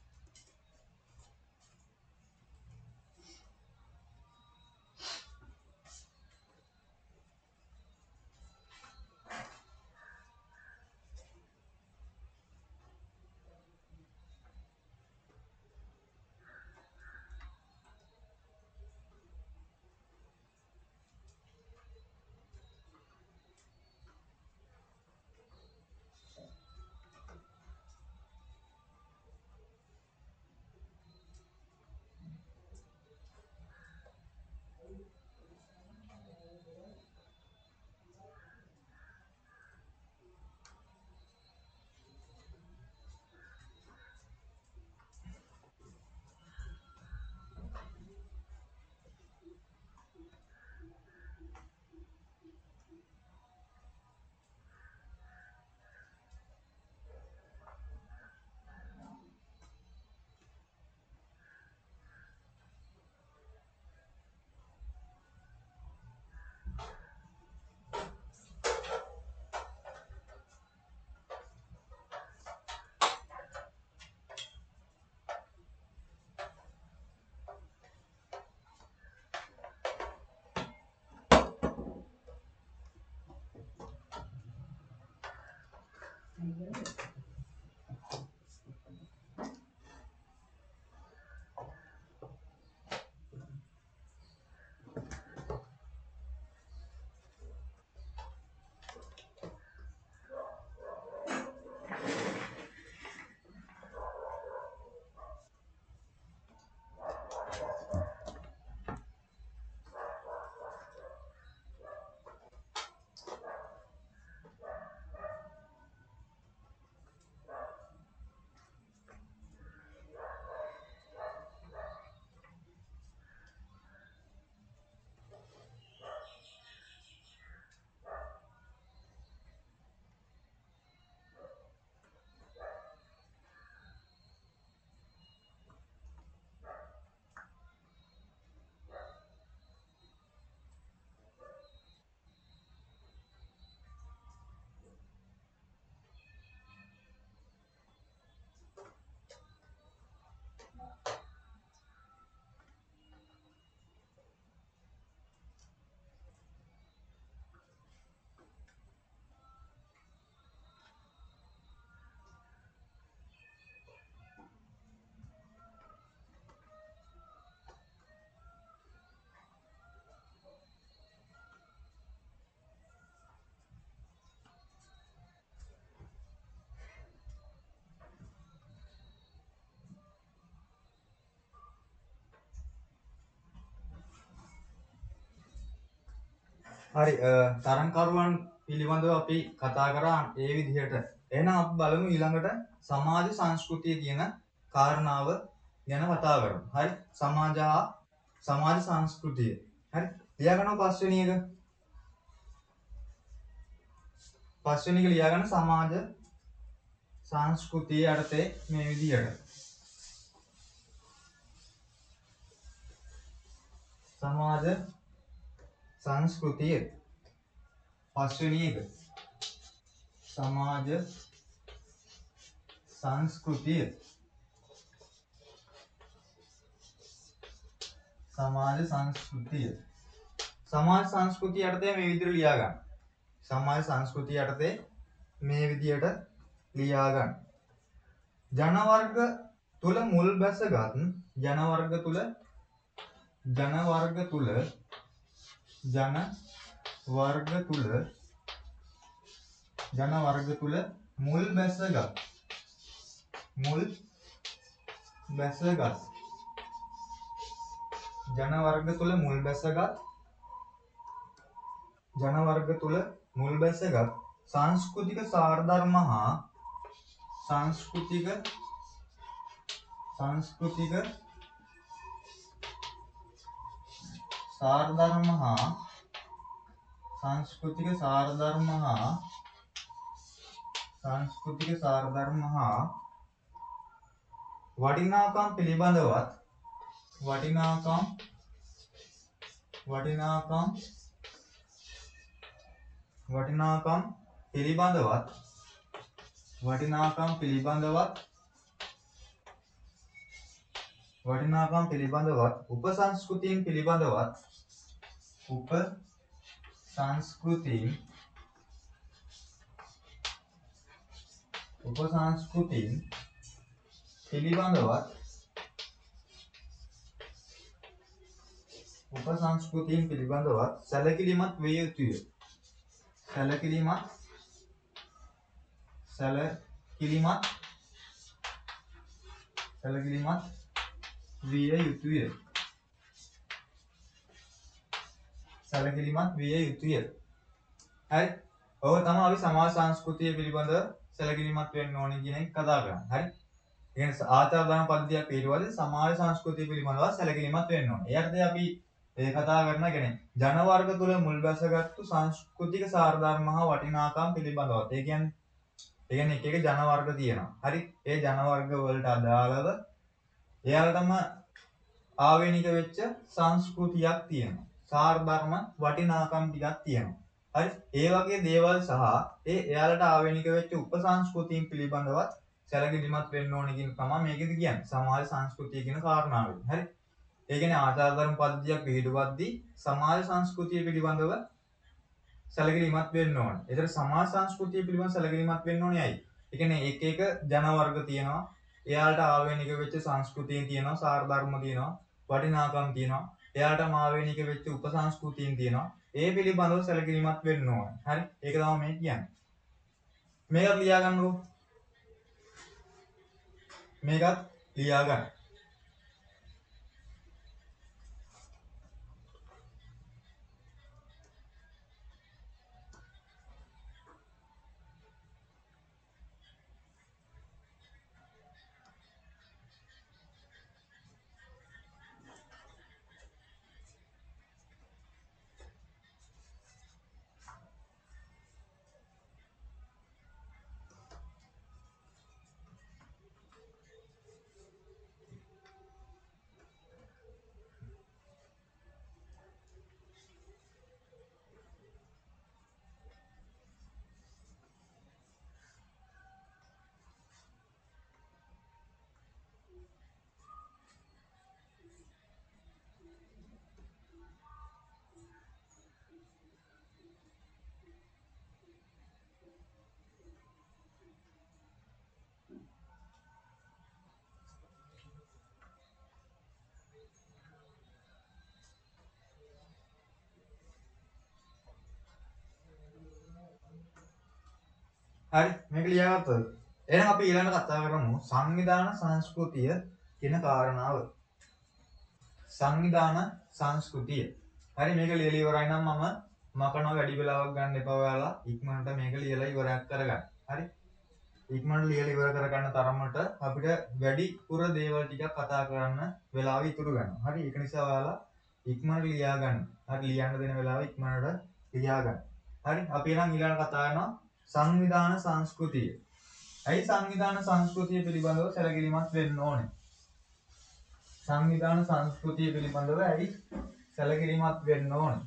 හරි, තරඟකරුවන් පිළිබඳව අපි කතා කරා ඒ විදිහට. එහෙනම් අපි බලමු ඊළඟට සමාජ සංස්කෘතිය කියන කාරණාව ගැන කතා කරමු. හරි, සමාජ හා සමාජ සංස්කෘතිය. හරි, ලියාගන්න පස්වෙනි එක. පස්වෙනි එක ලියාගන්න සමාජ සංස්කෘතිය යටතේ මේ විදිහට. සමාජ සංස්කෘතිය පස්වෙනි එක. සමාජ සංස්කෘතිය. සමාජ සංස්කෘතිය. සමාජ සංස්කෘතිය යටතේ මේ විදිහට ලියා ගන්න. සමාජ සංස්කෘතිය යටතේ මේ විදිහට ලියා ගන්න. ජන වර්ග තුල මුල් බැසගත් ජන වර්ග තුල ජන වර්ග තුල ජන වර්ග තුල ජන වර්ග තුල මුල් බැසගත් මුල් බැසගත් ජන වර්ග තුල මුල් බැසගත් ජන වර්ග තුල මුල් බැසගත් සංස්කෘතික සාරධර්ම හා සංස්කෘතික සංස්කෘතික සාරධර්ම හා සංස්කෘතික සාරධර්ම හා සංස්කෘතික සාරධර්ම හා වටිනාකම් පිළිබඳවත් වටිනාකම් වටිනාකම් වටිනාකම් පිළිබඳවත් වටිනාකම් පිළිබඳවත් වටිනාකම් පිළිබඳවත් උපසංස්කෘතීන් පිළිබඳවත් උපසංස්කෘතීන් උපසංස්කෘතීන් පිළිබඳවත් උපසංස්කෘතීන් පිළිබඳවත් සැලකිලිමත් විය යුතුය. සැලකිලිමත් සැලකිලිමත් සැලකිලිමත් විය යුතුය. සැලකිලිමත් විය යුතුය. හරි. ඔය තමයි අපි සමාජ සංස්කෘතිය පිළිබඳව සැලකිලිමත් වෙන්න ඕනේ කියන එක කතා කරන්නේ. හරි. ඒ කියන්නේ ආචාර ධර්ම පද්ධතියක් පිළිබඳව සමාජ සංස්කෘතිය පිළිබඳව සැලකිලිමත් වෙන්න ඕනේ. ඒ අර්ථය අපි ඒ කතා කරන කියන්නේ ජන වර්ග තුල මුල් බැසගත්තු සංස්කෘතික සාරධර්ම හා වටිනාකම් පිළිබඳවත්. ඒ කියන්නේ එක එක ජන වර්ග තියෙනවා. හරි. ඒ ජන වර්ග වලට අදාළව එයාලටම ආවේනික වෙච්ච සංස්කෘතියක් තියෙනවා. සාරධර්ම වටිනාකම් ටිකක් තියෙනවා. හරි. ඒ වගේ දේවල් සහ ඒ එයාලට ආවේනික වෙච්ච උපසංස්කෘතීන් පිළිබඳවත් සැලකිලිමත් වෙන්න ඕනේ කියන තමයි මේකෙදි කියන්නේ. සමාජ සංස්කෘතිය කියන කාරණාවෙන්. හරි. ඒ කියන්නේ ආචාර ධර්ම පද්ධතියක් පිහිටුවද්දී සමාජ සංස්කෘතිය පිළිබඳව සැලකිලිමත් වෙන්න ඕනේ. ඒතර සමාජ සංස්කෘතිය පිළිබඳව සැලකිලිමත් වෙන්න ඕනේ ඇයි? ඒ කියන්නේ එක එක ජන වර්ග තියෙනවා. එයාලට ආවේනික වෙච්ච සංස්කෘතීන් තියෙනවා, සාර ධර්ම තියෙනවා, වටිනාකම් තියෙනවා. එයාලටම ආවේනික වෙච්ච උපසංස්කෘතීන් තියෙනවා. ඒ පිළිබඳව සැලකිලිමත් වෙන්න ඕනේ. හරි. ඒක තමයි මේ කියන්නේ. මේකත් ලියා ගන්නකෝ. මේකත් ලියා ගන්න. හරි, මේක ලියාගත්තද? එහෙනම් අපි ඊළඟට කතා කරමු සංවිධාන සංස්කෘතිය කියන කාරණාව. සංවිධාන සංස්කෘතිය. හරි, මේක ලියලා ඉවරයි නම් මම මකනවා වැඩි වෙලාවක් ගන්න එපා ඔයාලා. ඉක්මනට මේක ලියලා ඉවරයක් කරගන්න. හරි? ඉක්මනට ලියලා ඉවර කරගන්න තරමට අපිට වැඩිපුර දේවල් ටිකක් කතා කරන්න වෙලාව ඉතුරු වෙනවා. හරි? ඒක නිසා ඔයාලා ඉක්මනට ලියා ගන්න. හරි, ලියන්න දෙන වෙලාව ඉක්මනට ලියා ගන්න. හරි, අපි එහෙනම් ඊළඟ කතා කරනවා සංවිධාන සංස්කෘතිය. ඇයි සංවිධාන සංස්කෘතිය පිළිබඳව සැලකිලිමත් වෙන්න ඕනේ? සංවිධාන සංස්කෘතිය පිළිබඳව ඇයි සැලකිලිමත් වෙන්න ඕනේ?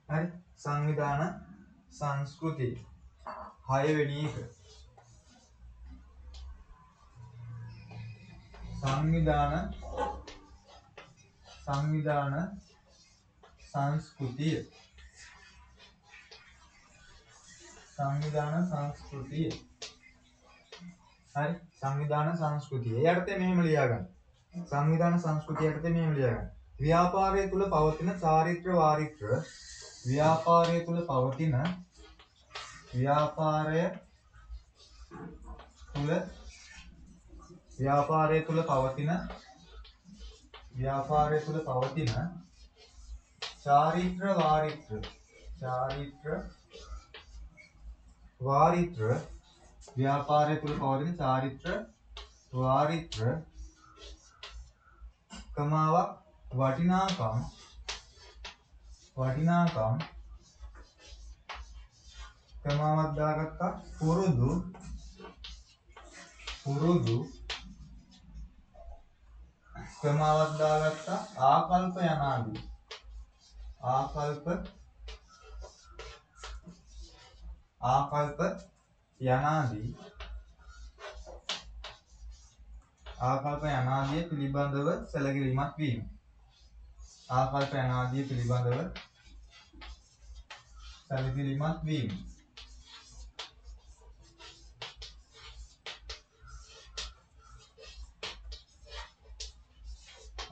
හරි, සංවිධාන සංස්කෘතිය 6 වෙනි එක. සංවිධාන සංස්කෘතිය. සංවිධාන සංස්කෘතිය. හරි, සංවිධාන සංස්කෘතිය. ඒ යටතේ මෙහෙම ලියා ගන්න. සංවිධාන සංස්කෘතිය යටතේ මෙහෙම ලියා ගන්න. ව්‍යාපාරය තුල පවතින චාරිත්‍ර වාරිත්‍ර, ව්‍යාපාරය තුල පවතින ව්‍යාපාරය තුල ව්‍යාපාරය තුල පවතින ව්‍යාපාරය තුල පවතින චාරිත්‍ර වාරිත්‍ර, චාරිත්‍ර වාරිත්‍ර, ව්‍යාපාරය තුල පවතින චාරිත්‍ර වාරිත්‍ර කමාවක් වටිනාකම්, වටිනාකම් කමාවක් දාගත්තා, පුරුදු, පුරුදු කමාවක් දාගත්තා, ආකල්ප යනාදී, ආකල්ප, ආකල්ප යනාදී, ආකල්ප යනාදිය පිළිබඳව සැලකිලිමත් වීම. ආකල්ප යනාදිය පිළිබඳව සැලකිලිමත් වීම.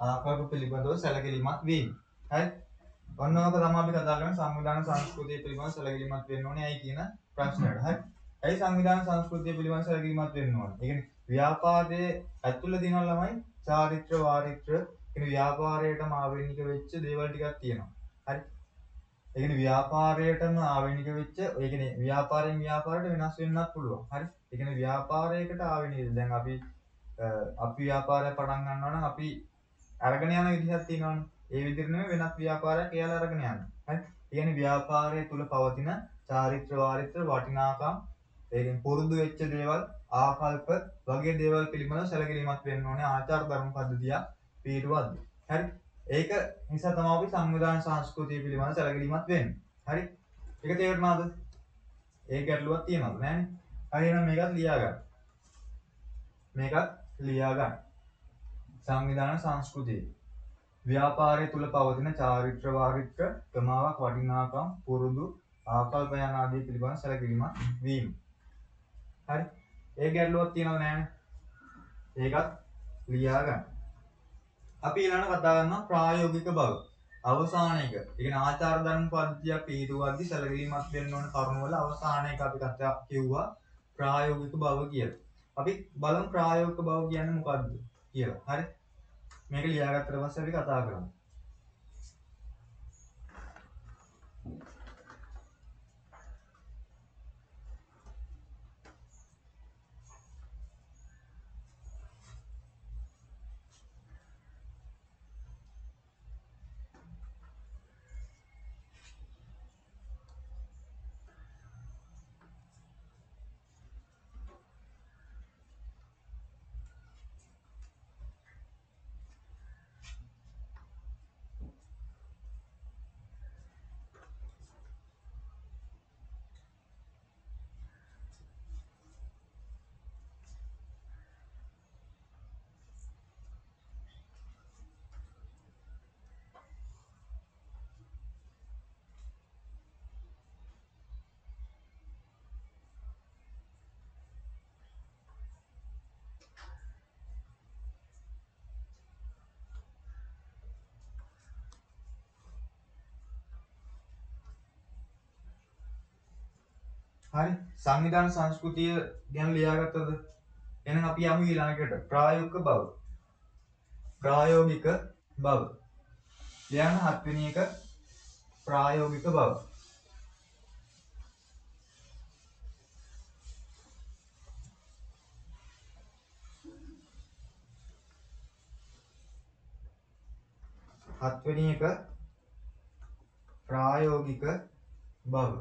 ආකල්ප පිළිබඳව සැලකිලිමත් වීම. හරි? ඔන්න ඔක තමයි අපි කතා කරන්නේ සංවිධාන සංස්කෘතිය පිළිබඳව සැලකිලිමත් වෙන්න ඕනේ ඇයි කියන ප්‍රශ්නයට. හරි? ඇයි සංවිධාන සංස්කෘතිය පිළිබඳව සැලකිලිමත් වෙන්න ඕනේ? ඒ කියන්නේ ව්‍යාපාරයේ ඇතුළේ තියෙන ළමයි චාරිත්‍ර වාරිත්‍ර කියන ව්‍යාපාරයටම ආවේනික වෙච්ච දේවල් ටිකක් තියෙනවා. හරි? ඒ කියන්නේ ව්‍යාපාරයටම ආවේනික වෙච්ච, ඒ කියන්නේ ව්‍යාපාරයෙන් ව්‍යාපාරයට වෙනස් වෙන්නත් පුළුවන්. හරි? ඒ කියන්නේ ව්‍යාපාරයකට ආවේනික. දැන් අපි ව්‍යාපාරයක් පටන් ගන්නවා නම් අපි අරගෙන යන විදිහක් තියෙනවනේ. ඒ විදිහට නෙමෙයි වෙනත් ව්‍යාපාරයක් එයාලා අරගෙන යන්නේ. හරි? ඒ කියන්නේ ව්‍යාපාරය තුල පවතින චාරිත්‍ර වාරිත්‍ර වටිනාකම්, ඒ කියන්නේ පුරුදු වෙච්ච දේවල්, ආකල්ප වගේ දේවල් පිළිබඳව සැලකිලිමත් වෙන්න ඕනේ ආචාර ධර්ම පද්ධතියක් පිළිටුවද්දී. හරි? ඒක නිසා තමයි අපි සංවිධාන සංස්කෘතිය පිළිබඳව සැලකිලිමත් වෙන්නේ. හරි? ඒක තේරුණාද? ඒ ගැටලුවක් තියෙනවද? නෑනේ. හරි, එහෙනම් මේකත් ලියා ගන්න. මේකත් ලියා ගන්න. සංවිධාන සංස්කෘතිය. ව්‍යාපාරය තුල පවතින චාරිත්‍ර වාරිත්‍ර ක්‍රමාවක් වටිනාකම් පුරුදු ආකල්ප යන ආදී පිළිබඳ සැලකිලිමත් වීම. හරි? ඒ ගැටලුවක් තියෙනවද නෑනේ? ඒකත් ලියා ගන්න. අපි ඊළඟට කතා කරනවා ප්‍රායෝගික බව. අවසාන එක. ඒ කියන්නේ ආචාර ධර්ම පද්ධතියක් පිහිටුවද්දි සැලකිලිමත් වෙන්න ඕන කරුණු වල අවසාන එක අපි කතා කිව්වා ප්‍රායෝගික බව කියලා. අපි බලමු ප්‍රායෝගික බව කියන්නේ මොකද්ද කියලා. හරි? මේක ලියාගත්තට පස්සේ අපි කතා කරමු. හරි, සංවිධාන සංස්කෘතිය ගැන ලියාගත්තද? එහෙනම් අපි යමු ඊළඟට ප්‍රායෝගික බව. ප්‍රායෝගික බව. ලියන්න හත්වෙනි එක. ප්‍රායෝගික බව. හත්වෙනි එක ප්‍රායෝගික බව.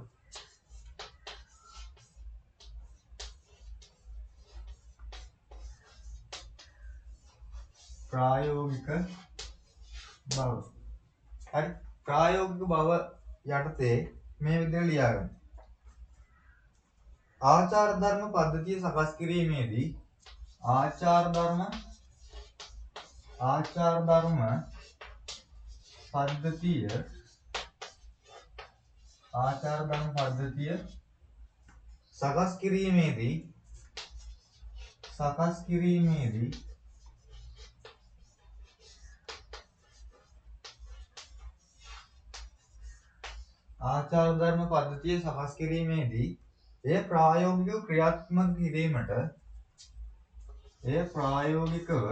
ප්‍රායෝගික බව. හරි, ප්‍රායෝගික බව යටතේ මේ විදිහට ලියාගන්න. ආචාර ධර්ම පද්ධතිය සකස් කිරීමේදී ආචාර ධර්ම පද්ධතිය ආචාර ධර්ම පද්ධතිය සකස් කිරීමේදී ආචාර ධර්ම පද්ධතිය සකස් කිරීමේදී එය ප්‍රායෝගිකව ක්‍රියාත්මක කිරීමට එය ප්‍රායෝගිකව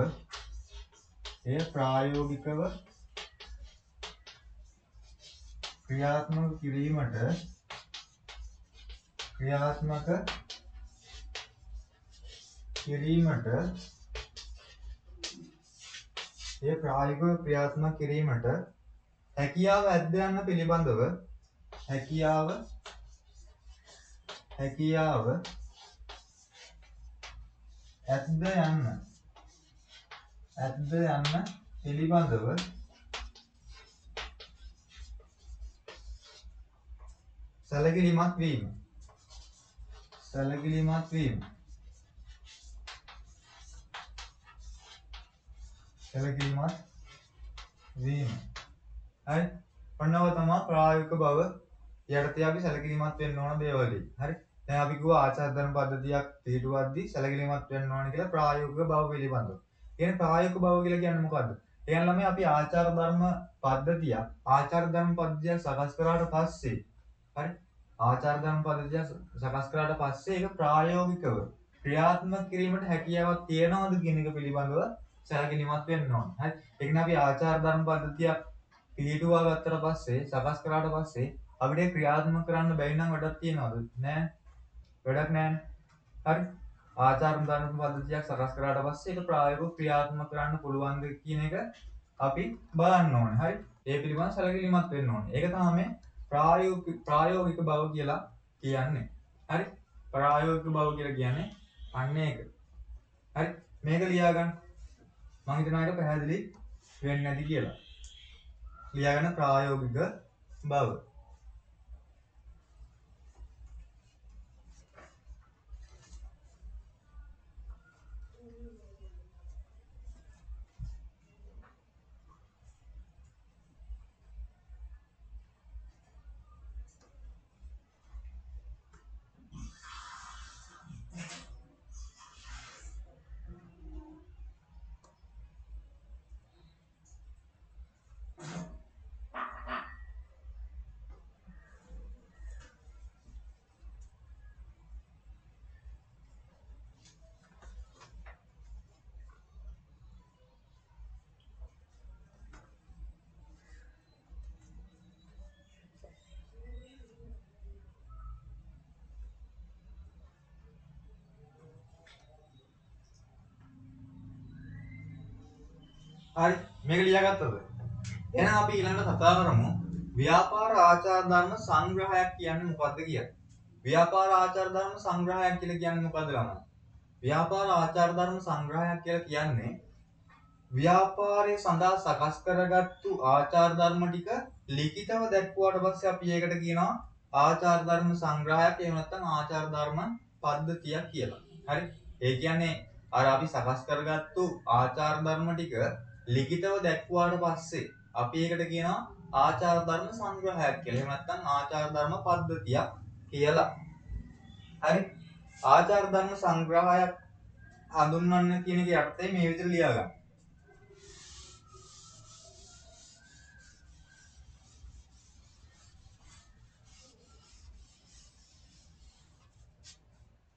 ක්‍රියාත්මක කිරීමට එය ප්‍රායෝගිකව ක්‍රියාත්මක කිරීමට හැකියාව ඇද්ද යන්න පිළිබඳව හැකියාව ඇද්ද යන්න පිළිබඳව සැලකිලිමත් වීම. හරි, ඔන්න ඔය තමයි ප්‍රායෝගික බව යටතේ අපි සැලකිලිමත් වෙන්න ඕන දේවල් ටික. හරි, දැන් අපි කිව්වා ආචාර ධර්ම පද්ධතියක් පිහිටුවද්දී සැලකිලිමත් වෙන්න ඕන කියලා ප්‍රායෝගික බව පිළිබඳව. කියන්නේ ප්‍රායෝගික බව කියලා කියන්නේ මොකද්ද? ඒ කියන්නේ ළමයි අපි ආචාර ධර්ම පද්ධතියක් සකස් කරාට පස්සේ, හරි, ආචාර ධර්ම පද්ධතියක් සකස් කරාට පස්සේ ඒක ප්‍රායෝගිකව ක්‍රියාත්මක කිරීමට හැකියාවක් තියනවද කියන එක පිළිබඳව සැලකිලිමත් වෙන්න ඕන. හරි, ඒ කියන්නේ අපි ආචාර ධර්ම පද්ධතියක් පිහිටුවා ගත්තට පස්සේ සකස් කරාට පස්සේ අපිට ඒක ක්‍රියාත්මක කරන්න බැරි නම් වැඩක් තියනවද? නෑ, වැඩක් නෑනේ. හරි, ආචාර ධර්ම පද්ධතියක් සකස් කරාට පස්සේ ඒක ප්‍රායෝගිකව ක්‍රියාත්මක කරන්න පුළුවන්ද කියන එක අපි බලන්න ඕනේ. හරි, ඒ පිළිබඳව සැලකිලිමත් වෙන්න ඕනේ. ඒක තමයි මේ ප්‍රායෝගික බව කියලා කියන්නේ. හරි, ප්‍රායෝගික බව කියලා කියන්නේ අන්න ඒක. හරි, මේක ලියා ගන්න. මං හිතනවා ඒක පැහැදිලි වෙන්නේ නැති කියලා. ලියාගන්න ප්‍රායෝගික බව. හරි, මේක ලියාගත්තද? එහෙනම් අපි ඊළඟට කතා කරමු ව්‍යාපාර ආචාර ධර්ම සංග්‍රහයක් කියන්නේ මොකද්ද කියලා. ව්‍යාපාර ආචාර ධර්ම සංග්‍රහයක් කියලා කියන්නේ මොකද්ද ළමයි? ව්‍යාපාර ආචාර ධර්ම සංග්‍රහයක් කියලා කියන්නේ ව්‍යාපාරය සඳහා සකස් කරගත්තු ආචාර ධර්ම ටික ලිඛිතව දැක්වුවාට පස්සේ අපි ඒකට කියනවා ආචාර ධර්ම සංග්‍රහයක්, එහෙම නැත්නම් ආචාර ධර්ම පද්ධතියක් කියලා. හරි, ඒ කියන්නේ අර අපි සකස් කරගත්තු ආචාර ධර්ම ටික ලිඛිතව දැක්වුවාට පස්සේ අපි ඒකට කියනවා ආචාර ධර්ම සංග්‍රහයක් කියලා. එහෙම නැත්නම් ආචාර ධර්ම පද්ධතියක් කියලා. හරි, ආචාර ධර්ම සංග්‍රහයක් හඳුන්වන්න කියන එක යටතේ මේ විදිහට ලියා ගන්න.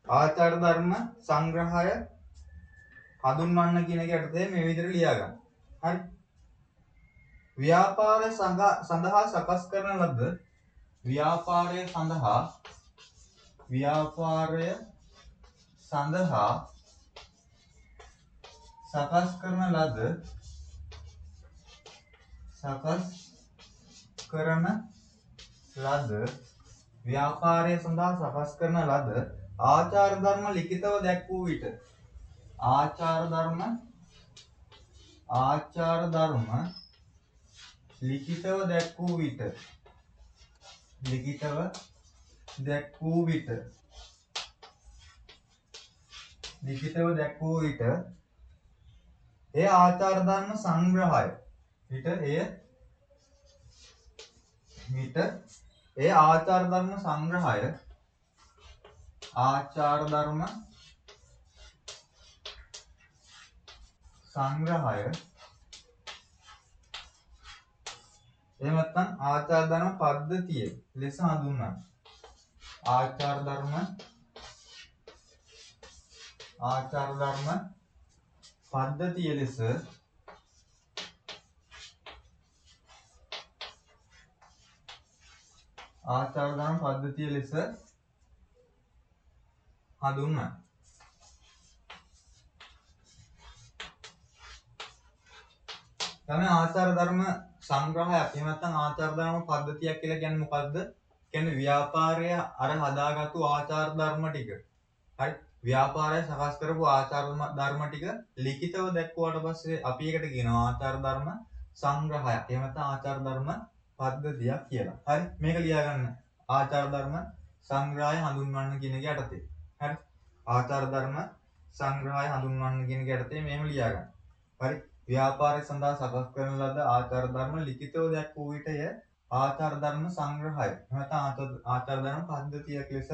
ආචාර ධර්ම සංග්‍රහය හඳුන්වන්න කියන එක යටතේ මේ විදිහට ලියා ගන්න. හරි, ව්‍යාපාරය සඳහා සකස් කරන ලද ව්‍යාපාරය සඳහා සකස් කරන ලද ව්‍යාපාරය සඳහා සකස් කරන ලද ආචාර ධර්ම ලිඛිතව දැක් වූ විට ආචාර ධර්ම ලිඛිතව දැක් වූ විට ලිඛිතව දැක් වූ විට එය ආචාර ධර්ම සංග්‍රහය විට එය ආචාර ධර්ම සංග්‍රහය ආචාර ධර්ම සංග්‍රහය එහෙම නැත්නම් ආචාර ධර්ම පද්ධතිය ලෙස හඳුන්වනවා. ආචාර ධර්ම පද්ධතිය ලෙස ආචාර ධර්ම පද්ධතිය ලෙස හඳුන්වනවා. තමයි ආචාර ධර්ම සංග්‍රහයක් එහෙම නැත්නම් ආචාර ධර්ම පද්ධතියක් කියලා කියන්නේ මොකද්ද? කියන්නේ ව්‍යාපාරය අර හදාගත්තු ආචාර ධර්ම ටික. හරි. ව්‍යාපාරය සකස් කරපු ආචාර ධර්ම ටික ලිඛිතව දැක්වුවාට පස්සේ අපි ඒකට කියනවා ආචාර ධර්ම සංග්‍රහයක්. එහෙම නැත්නම් ආචාර ධර්ම පද්ධතියක් කියලා. හරි. මේක ලියා ගන්න. ආචාර ධර්ම සංග්‍රහය හඳුන්වන්න කියන එක යටතේ. හරි. ආචාර ධර්ම සංග්‍රහය හඳුන්වන්න කියන එක යටතේ මෙහෙම ලියා ගන්න. හරි. ව්‍යාපාරය සඳහා සකස් කරන ලද ආචාර ධර්ම ලිඛිතව දැක් වූ විට එය ආචාර ධර්ම සංග්‍රහය. එහෙම නැත්නම් ආචාර ධර්ම පද්ධතියක් ලෙස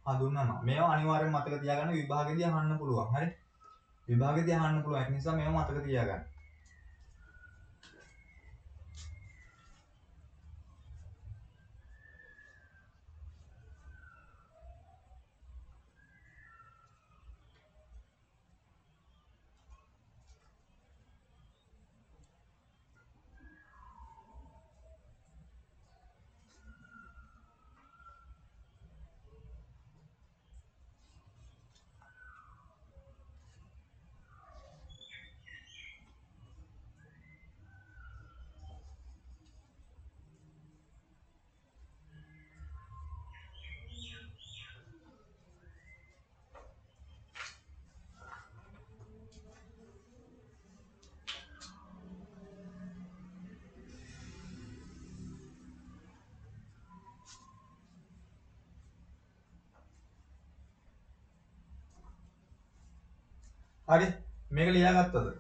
හඳුන්වනවා. මේවා අනිවාර්යෙන් මතක තියාගන්න, විභාගෙදී අහන්න පුළුවන්. හරි. විභාගෙදී අහන්න පුළුවන්. ඒක නිසා මේවා මතක තියාගන්න. හරි, මේක ලියාගත්තද?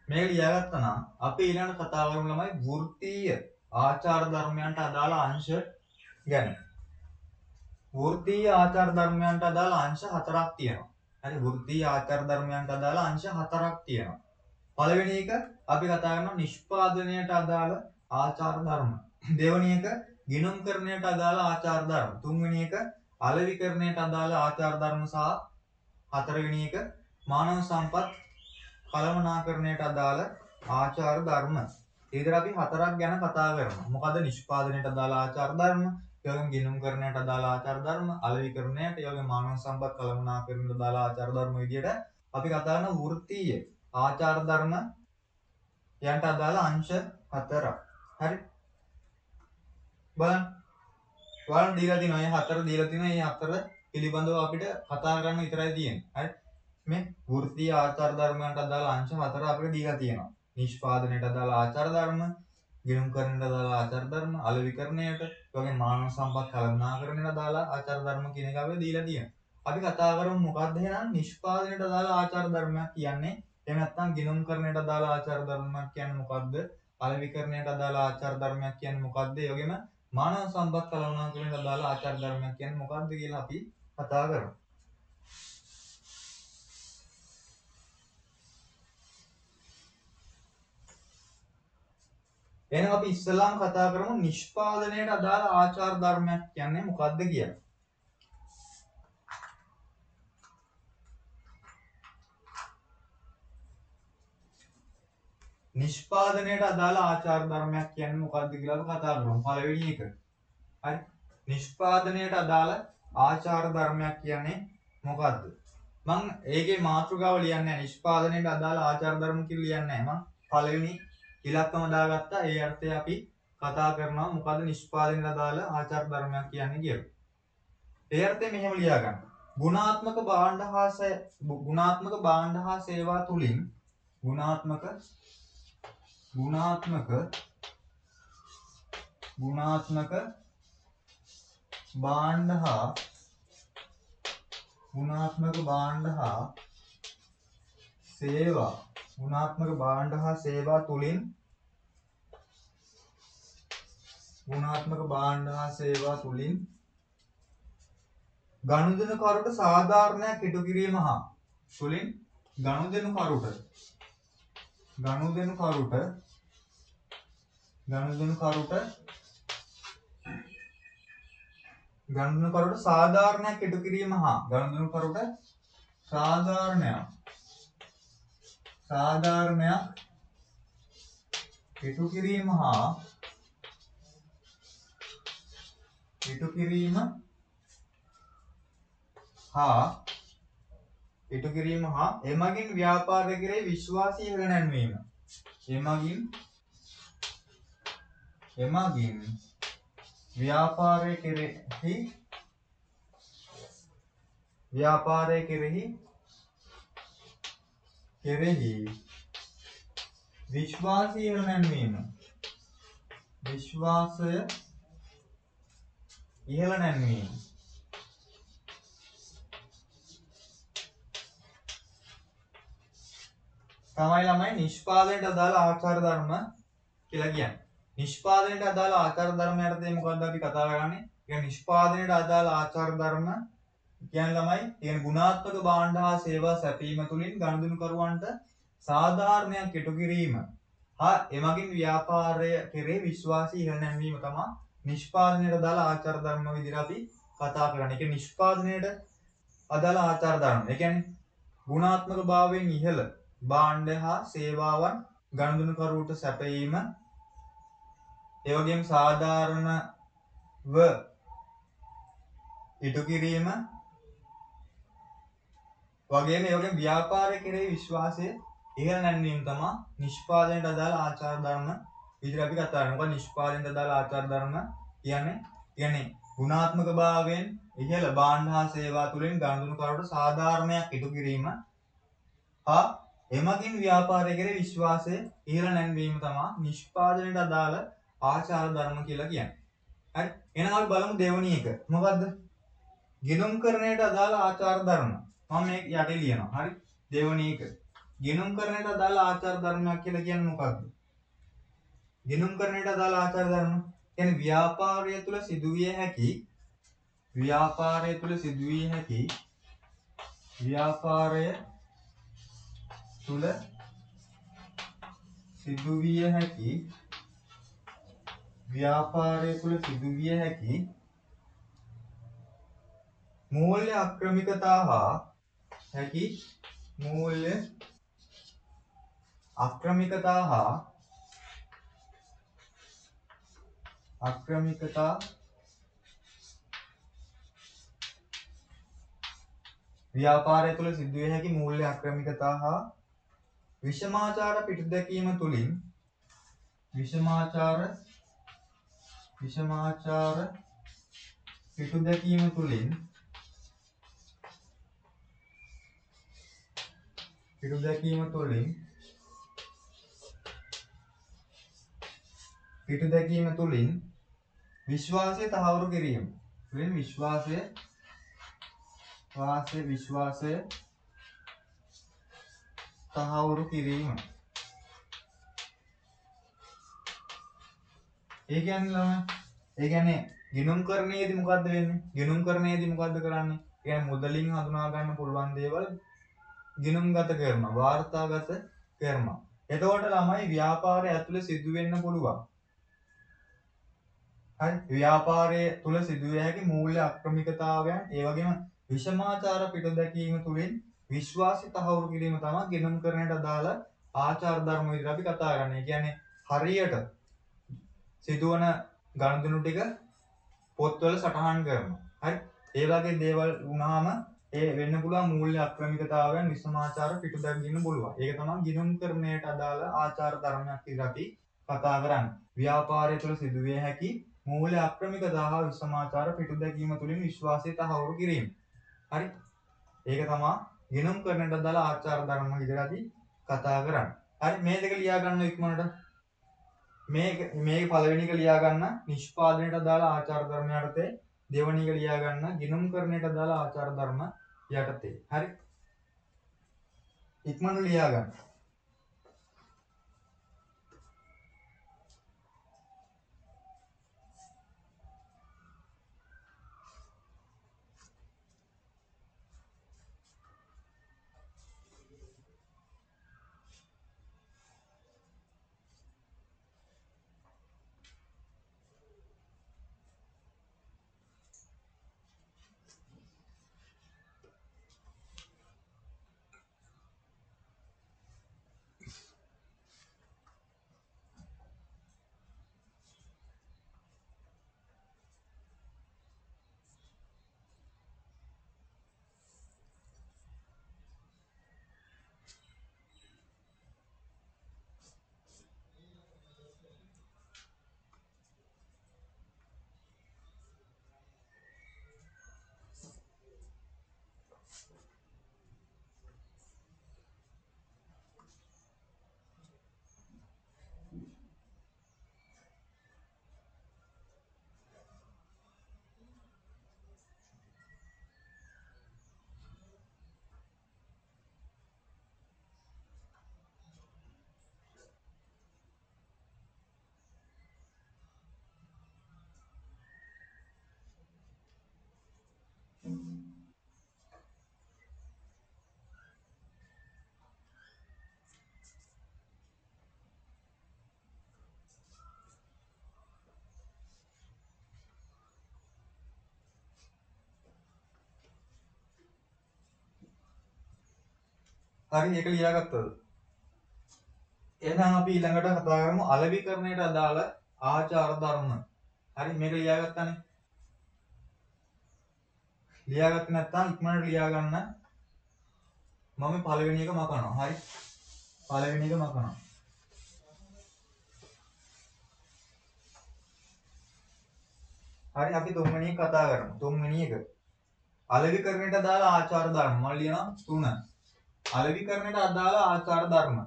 මේක ලියාගත්තා නම් අපි ඊළඟට කතා කරමු ළමයි වෘත්තීය ආචාර ධර්මයන්ට අදාළ අංශ ගැන. වෘත්තීය ආචාර ධර්මයන්ට අදාළ අංශ හතරක් තියෙනවා. හරි, වෘත්තීය ආචාර ධර්මයන්ට අදාළ අංශ හතරක් තියෙනවා. පළවෙනි එක අපි කතා කරනවා නිෂ්පාදනයට අදාළ ආචාර ධර්ම. දෙවෙනි එක ගිණුම්කරණයට අදාළ ආචාර ධර්ම. තුන්වෙනි එක අලෙවිකරණයට අදාළ ආචාර ධර්ම සහ හතරවෙනි එක මානව සම්පත් කළමනාකරණයට අදාළ ආචාර ධර්ම. ඒ විතර අපි හතරක් ගැන කතා කරනවා. මොකද නිෂ්පාදනයට අදාළ ආචාර ධර්ම, ඒ වගේම ගිණුම්කරණයට අදාළ ආචාර ධර්ම, අලෙවිකරණයට, ඒ වගේම මානව සම්පත් කළමනාකරණයට අදාළ ආචාර ධර්ම විදියට අපි කතා කරන වෘත්තීය ආචාර ධර්ම යන්ට අදාළ අංශ හතරක්. හරි. බලන්න. බලන්න දීලා තියෙනවා. මේ හතර දීලා තියෙනවා. මේ හතර පිළිබඳව අපිට කතා කරන්න විතරයි තියෙන්නේ. හරි. මේ වෘත්තීය ආචාර ධර්මයන්ට අදාළ අංශ හතර අපිට දීලා තියෙනවා. නිෂ්පාදනයට අදාළ ආචාර ධර්ම, ගිණුම්කරණයට අදාළ ආචාර ධර්ම, අලෙවිකරණයට, ඒ වගේම මානව සම්පත් කළමනාකරණයට අදාළ ආචාර ධර්ම කියන එක අපිට දීලා තියෙනවා. අපි කතා කරමු මොකක්ද එහෙනම් නිෂ්පාදනයට අදාළ ආචාර ධර්මයක් කියන්නේ? එහෙම නැත්නම් ගිණුම්කරණයට අදාළ ආචාර ධර්මයක් කියන්නේ මොකක්ද? අලෙවිකරණයට අදාළ ආචාර ධර්මයක් කියන්නේ මොකක්ද? ඒ වගේම මානව සම්පත් කළමනාකරණයට අදාළ ආචාර ධර්මයක් කියන්නේ මොකක්ද කියලා අපි කතා කරමු. එහෙනම් අපි ඉස්සෙල්ලාම කතා කරමු නිෂ්පාදනයට අදාළ ආචාර ධර්මයක් කියන්නේ මොකක්ද කියලා. නිෂ්පාදනයට අදාළ ආචාර ධර්මයක් කියන්නේ මොකක්ද කියලා අපි කතා කරමු. පළවෙනි එක. හරි. නිෂ්පාදනයට අදාළ ආචාර ධර්මයක් කියන්නේ මොකද්ද? මං ඒකේ මාතෘකාව ලියන්නේ නැහැ. නිෂ්පාදනයට අදාළ ආචාර ධර්ම කියලා ලියන්නේ නැහැ. මං පළවෙනි ඉලක්කම දාගත්තා. ඒ අර්ථය අපි කතා කරනවා මොකද්ද නිෂ්පාදනයට අදාළ ආචාර ධර්මයක් කියන්නේ කියලා. ඒ අර්ථය මෙහෙම ලියා ගන්න. ගුණාත්මක භාණ්ඩ හා ගුණාත්මක භාණ්ඩ හා සේවා තුලින් ගුණාත්මක ගුණාත්මක ගුණාත්මක භාණ්ඩ හා ගුණාත්මක භාණ්ඩ හා සේවා ගුණාත්මක භාණ්ඩ හා සේවා තුලින් ගුණාත්මක භාණ්ඩ හා සේවා තුලින් ගනුදෙනුකරුට සාධාරණයක් ඉටු කිරීම හා තුලින් ගනුදෙනුකරුට ගනුදෙනුකරුට ගනුදෙනුකරුට ගනුදෙනුකරුට සාධාරණයක් ඉටු කිරීම හා ගනුදෙනුකරුට සාධාරණයක් සාධාරණයක් ඉටු කිරීම හා ඉටු කිරීම හා ඉටු කිරීම හා එමගින් ව්‍යාපාරය කෙරෙහි විශ්වාසය ඉහළ නැන්වීම. එමගින් එමගින් ව්‍යාපාරය කෙරෙහි ව්‍යාපාරය කෙරෙහි කෙරෙහි විශ්වාසය ඉහළ නැන්වීම. විශ්වාසය ඉහළ නැන්වීම. තමයි ළමයි නිෂ්පාදනයට අදාළ ආචාර ධර්ම කියලා කියන්නේ. නිෂ්පාදනයට අදාළ ආචාර ධර්ම යටතේ මොකද්ද අපි කතා කරන්නේ? ඒ කියන්නේ නිෂ්පාදනයට අදාළ ආචාර ධර්ම කියන්නේ ළමයි, ඒ කියන්නේ ගුණාත්මක භාණ්ඩ හා සේවා සැපයීම තුලින් ගනුදෙනුකරුවන්ට සාධාරණයක් ඉටු කිරීම හා එමගින් ව්‍යාපාරය කෙරෙහි විශ්වාසය ඉහළ නැංවීම තමයි නිෂ්පාදනයට අදාළ ආචාර ධර්ම විදිහට අපි කතා කරන්නේ. ඒ කියන්නේ නිෂ්පාදනයට අදාළ ආචාර ධර්ම. ඒ කියන්නේ ගුණාත්මක භාවයෙන් ඉහළ භාණ්ඩ හා සේවාවන් ගනුදෙනුකරුවට සැපයීම, ඒ වගේම සාධාරණව ඉටු කිරීම වගේම ඒ වගේම ව්‍යාපාරය කෙරෙහි විශ්වාසය ඉහළ නැන්වීම තමයි නිෂ්පාදනයට අදාළ ආචාර ධර්ම විදිහට අපි කතා කරන්නේ. මොකද නිෂ්පාදනයට අදාළ ආචාර ධර්ම කියන්නේ කියන්නේ ගුණාත්මක භාවයෙන් ඉහළ භාණ්ඩ හා සේවා තුළින් ගනුදෙනුකරුවට සාධාරණයක් ඉටු කිරීම හා එමගින් ව්‍යාපාරය කෙරෙහි විශ්වාසය ඉහළ නැන්වීම තමයි නිෂ්පාදනයට අදාළ ආචාර ධර්ම කියලා කියන්නේ. හරි. එහෙනම් අපි බලමු දෙවෙනි එක. මොකද්ද? ගිණුම්කරණයට අදාළ ආචාර ධර්ම. මම මේක යටේ ලියනවා. හරි. දෙවෙනි එක. ගිණුම්කරණයට අදාළ ආචාර ධර්මයක් කියලා කියන්නේ මොකද්ද? ගිණුම්කරණයට අදාළ ආචාර ධර්ම කියන්නේ ව්‍යාපාරය තුළ සිදුවිය හැකි ව්‍යාපාරය තුළ සිදුවිය හැකි ව්‍යාපාරය තුළ සිදුවිය හැකි ව්‍යාපාරය තුළ සිදුවිය හැකි මූල්‍ය අක්‍රමිකතා හා හැකි මූල්‍ය අක්‍රමිකතා හා අක්‍රමිකතා ව්‍යාපාරය තුළ සිදුවිය හැකි මූල්‍ය අක්‍රමිකතා හා විෂමාචාර පිටුදැකීම තුළින් විෂමාචාර විෂමාචාර පිටුදැකීම තුළින් පිටුදැකීම තුළින් පිටුදැකීම තුළින් විශ්වාසය තහවුරු කිරීම තුළින් විශ්වාසය වාසය විශ්වාසය තහවුරු කිරීම. ඒ කියන්නේ ළමයි, ඒ කියන්නේ ගිණුම්කරණයේදී මොකද්ද වෙන්නේ? ගිණුම්කරණයේදී මොකද්ද කරන්නේ? ඒ කියන්නේ මුදලින් හඳුනා ගන්න පුළුවන් දේවල් ගිණුම්ගත කරනවා, වාර්තාගත කරනවා. එතකොට ළමයි ව්‍යාපාරය ඇතුලේ සිදු වෙන්න පුළුවන්. හරි, ව්‍යාපාරය තුල සිදුවිය හැකි මූල්‍ය අක්‍රමිකතාවයන්, ඒ වගේම විෂමාචාර පිටුදැකීම තුළින් විශ්වාසය තහවුරු කිරීම තමයි ගිණුම්කරණයට අදාළ ආචාර ධර්ම විදිහට අපි කතා කරන්නේ. ඒ කියන්නේ හරියට සිදුවන ගනුදෙනු ටික පොත්වල සටහන් කරනවා. හරි? ඒ වගේ දේවල් වුණාම ඒ වෙන්න පුළුවන් මූල්‍ය අක්‍රමිකතාවයන් විසමාචාර පිටු දකින්න පුළුවන්. ඒක තමයි ගිණුම්කරණයට අදාළ ආචාර ධර්මයක් විදිහට අපි කතා කරන්නේ. ව්‍යාපාරය තුළ සිදුවිය හැකි මූල්‍ය අක්‍රමිකතා හා විසමාචාර පිටු දැකීම තුළින් විශ්වාසය තහවුරු කිරීම. හරි? ඒක තමයි ගිණුම්කරණයට අදාළ ආචාර ධර්ම විදිහට අපි කතා කරන්නේ. හරි, මේ දෙක ලියා ගන්න ඉක්මනට. මේක පළවෙනි එක ලියා ගන්න නිෂ්පාදනයට අදාළ ආචාර ධර්ම යටතේ, දෙවෙනි එක ලියා ගන්න ගිණුම්කරණයට අදාළ ආචාර ධර්ම යටතේ. හරි, ඉක්මනට ලියා ගන්න. හරි, ඒක ලියාගත්තද? එහෙනම් අපි ඊළඟට කතා කරමු අලෙවිකරණයට අදාළ ආචාර ධර්ම. හරි, මේක ලියාගත්තානේ. ලියාගත්තේ නැත්නම් ඉක්මනට ලියා ගන්න. මම පළවෙනි එක මකනවා. හරි, පළවෙනි එක මකනවා. හරි, අපි තුන්වෙනි එක කතා කරමු. තුන්වෙනි එක අලෙවිකරණයට අදාළ ආචාර ධර්ම. මම ලියනවා 3. අලෙවිකරණයට අදාළ ආචාර ධර්ම.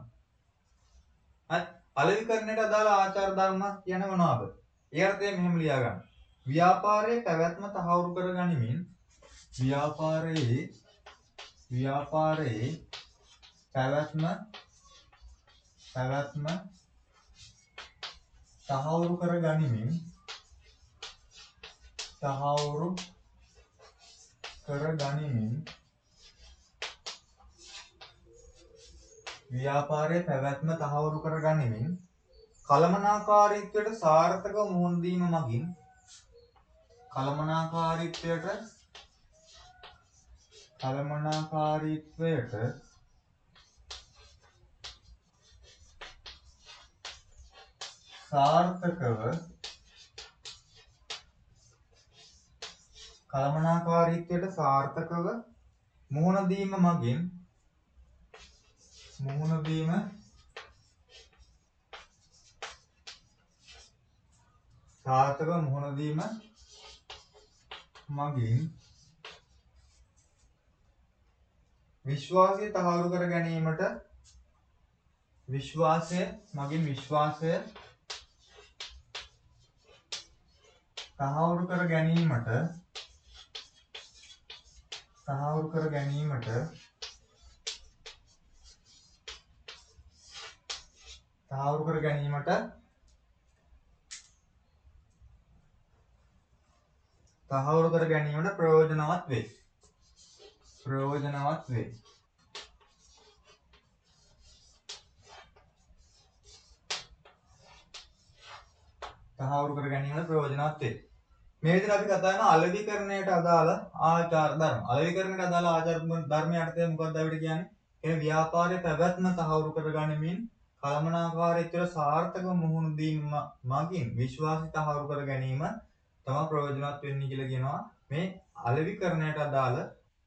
හරි, අලෙවිකරණයට අදාළ ආචාර ධර්ම කියන්නේ මොනවද? ඒ අර්ථය මෙහෙම ලියා ගන්න. ව්‍යාපාරයේ පැවැත්ම තහවුරු කර ගනිමින් ව්‍යාපාරයේ පැවැත්ම තහවුරු කර ගනිමින් තහවුරු කර ගනිමින් ව්‍යාපාරයේ පැවැත්ම තහවුරු කර ගනිමින් කළමනාකාරීත්වයට සාර්ථකව මුහුණ දීම මගින් කළමනාකාරීත්වයට සාර්ථකව කළමනාකාරීත්වයට සාර්ථකව මුහුණ දීම මගින් මුහුණ දීම සාර්ථකව මුහුණ දීම මගින් විශ්වාසය තහවුරු කර ගැනීමට විශ්වාසය මගින් විශ්වාසය තහවුරු කර ගැනීමට තහවුරු කර ගැනීමට තහවුරු කර ගැනීමට තහවුරු කර ගැනීමට ප්‍රයෝජනවත් වේ. ප්‍රයෝජනවත් වේ. තහවුරු කර ගැනීමට ප්‍රයෝජනවත් වේ. මේ විදිහට අපි කතා කරන අලෙවිකරණයට අදාළ ආචාර ධර්ම. අලෙවිකරණයට අදාළ ආචාර ධර්ම යටතේ මොකක්ද අපිට කියන්නේ? ඒ ව්‍යාපාරයේ පැවැත්ම තහවුරු කරගනිමින් කළමනාකාරීත්වයට සාර්ථකව මුහුණ දීම මගින් විශ්වාසය තහවුරු කර ගැනීම තමයි ප්‍රයෝජනවත් වෙන්නේ කියලා කියනවා මේ අලෙවිකරණයට අදාළ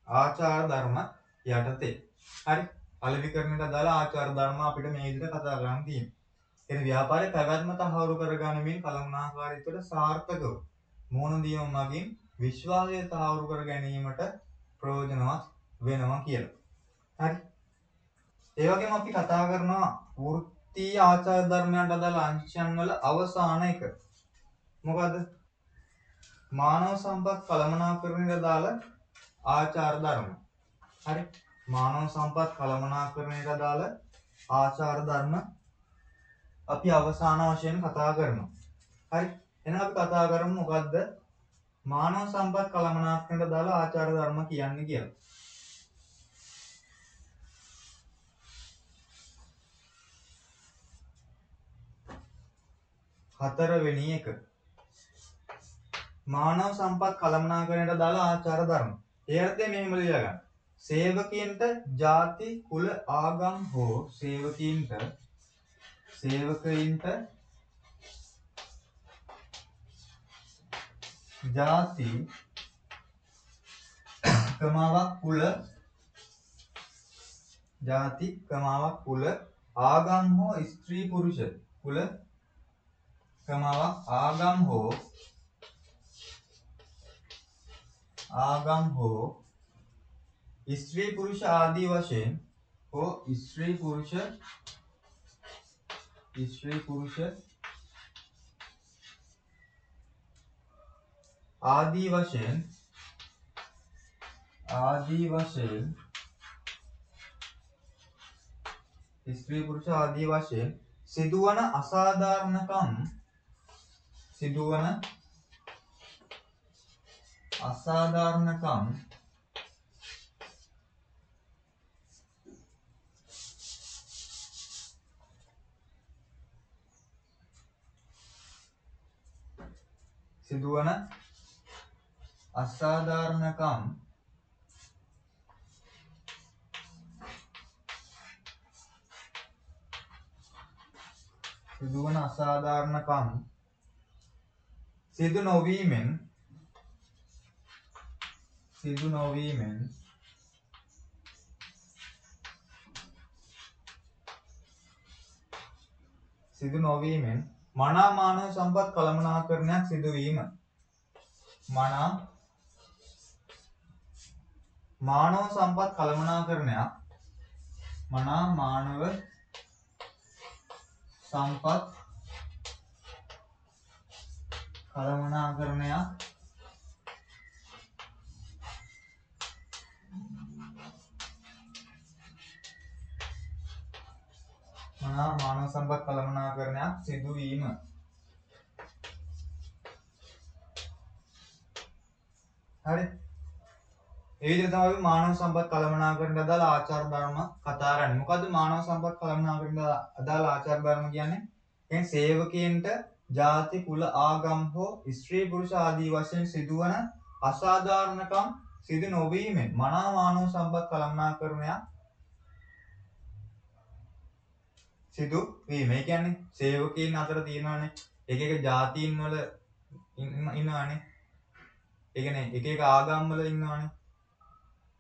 ආචාර ධර්ම යටතේ. හරි. අලෙවිකරණයට අදාළ ආචාර ධර්ම අපිට මේ විදිහට කතා කරන්න තියෙනවා. ඒ ව්‍යාපාරයේ පැවැත්ම තහවුරු කරගනිමින් කළමනාකාරීත්වයට සාර්ථකව මුහුණ දීම මගින් විශ්වාසය තහවුරු කර ගැනීමට ප්‍රයෝජනවත් වෙනවා කියලා. හරි. ඒ වගේම අපි කතා කරනවා වෘත්තීය ආචාර ධර්මයන්ට අදාළ අංශයන් වල අවසාන එක. මොකද්ද? මානව සම්පත් කළමනාකරණයට අදාළ ආචාර ධර්ම. හරි. මානව සම්පත් කළමනාකරණයට අදාළ ආචාර ධර්ම අපි අවසාන වශයෙන් කතා කරනවා. හරි. එහෙනම් අපි කතා කරමු මොකද්ද මානව සම්පත් කළමනාකරණයට අදාළ ආචාර ධර්ම කියන්නේ කියලා. හතරවෙනි එක මානව සම්පත් කළමනාකරණයට අදාළ ආචාර ධර්ම. ඒ අර්ථය මෙහෙම ලියා ගන්න. සේවකයන්ට ජාති කුල ආගම් හෝ සේවකයින්ට ජාති කමාවක් කුල ජාති කමාවක් කුල ආගම් හෝ ස්ත්‍රී පුරුෂ කුල කමාවක් ආගම් හෝ ස්ත්‍රී පුරුෂ ආදී වශයෙන් හෝ ස්ත්‍රී පුරුෂ ආදී වශයෙන් ස්ත්‍රී පුරුෂ ආදී වශයෙන් සිදුවන අසාධාරණකම් සිදුවන අසාධාරණකම් සිදුවන අසාධාරණකම් සිදු නොවීමෙන් මනා මානව සම්පත් කළමනාකරණයක් සිදුවීම. මනා මානව සම්පත් කළමනාකරණයක් මනා මානව සම්පත් කළමනාකරණයක් මනා මානව සම්පත් කළමනාකරණයක් සිදුවීම. හරි. ඒ විදිහට තමයි අපි මානව සම්පත් කළමනාකරණයට අදාළ ආචාර ධර්ම කතා කරන්නේ. මොකද්ද මානව සම්පත් කළමනාකරණයට අදාළ ආචාර ධර්ම කියන්නේ? කියන්නේ සේවකයන්ට ජාති කුල ආගම් හෝ ස්ත්‍රී පුරුෂ ආදී වශයෙන් සිදුවන අසාධාරණකම් සිදු නොවීමෙන් මනා මානව සම්පත් කළමනාකරණයක් සිදු වීම. ඒ කියන්නේ සේවකයන් අතර තියෙනවානේ එක එක ජාතීන් වල ඉන්නවානේ. ඒ කියන්නේ එක එක ආගම් වල ඉන්නවානේ.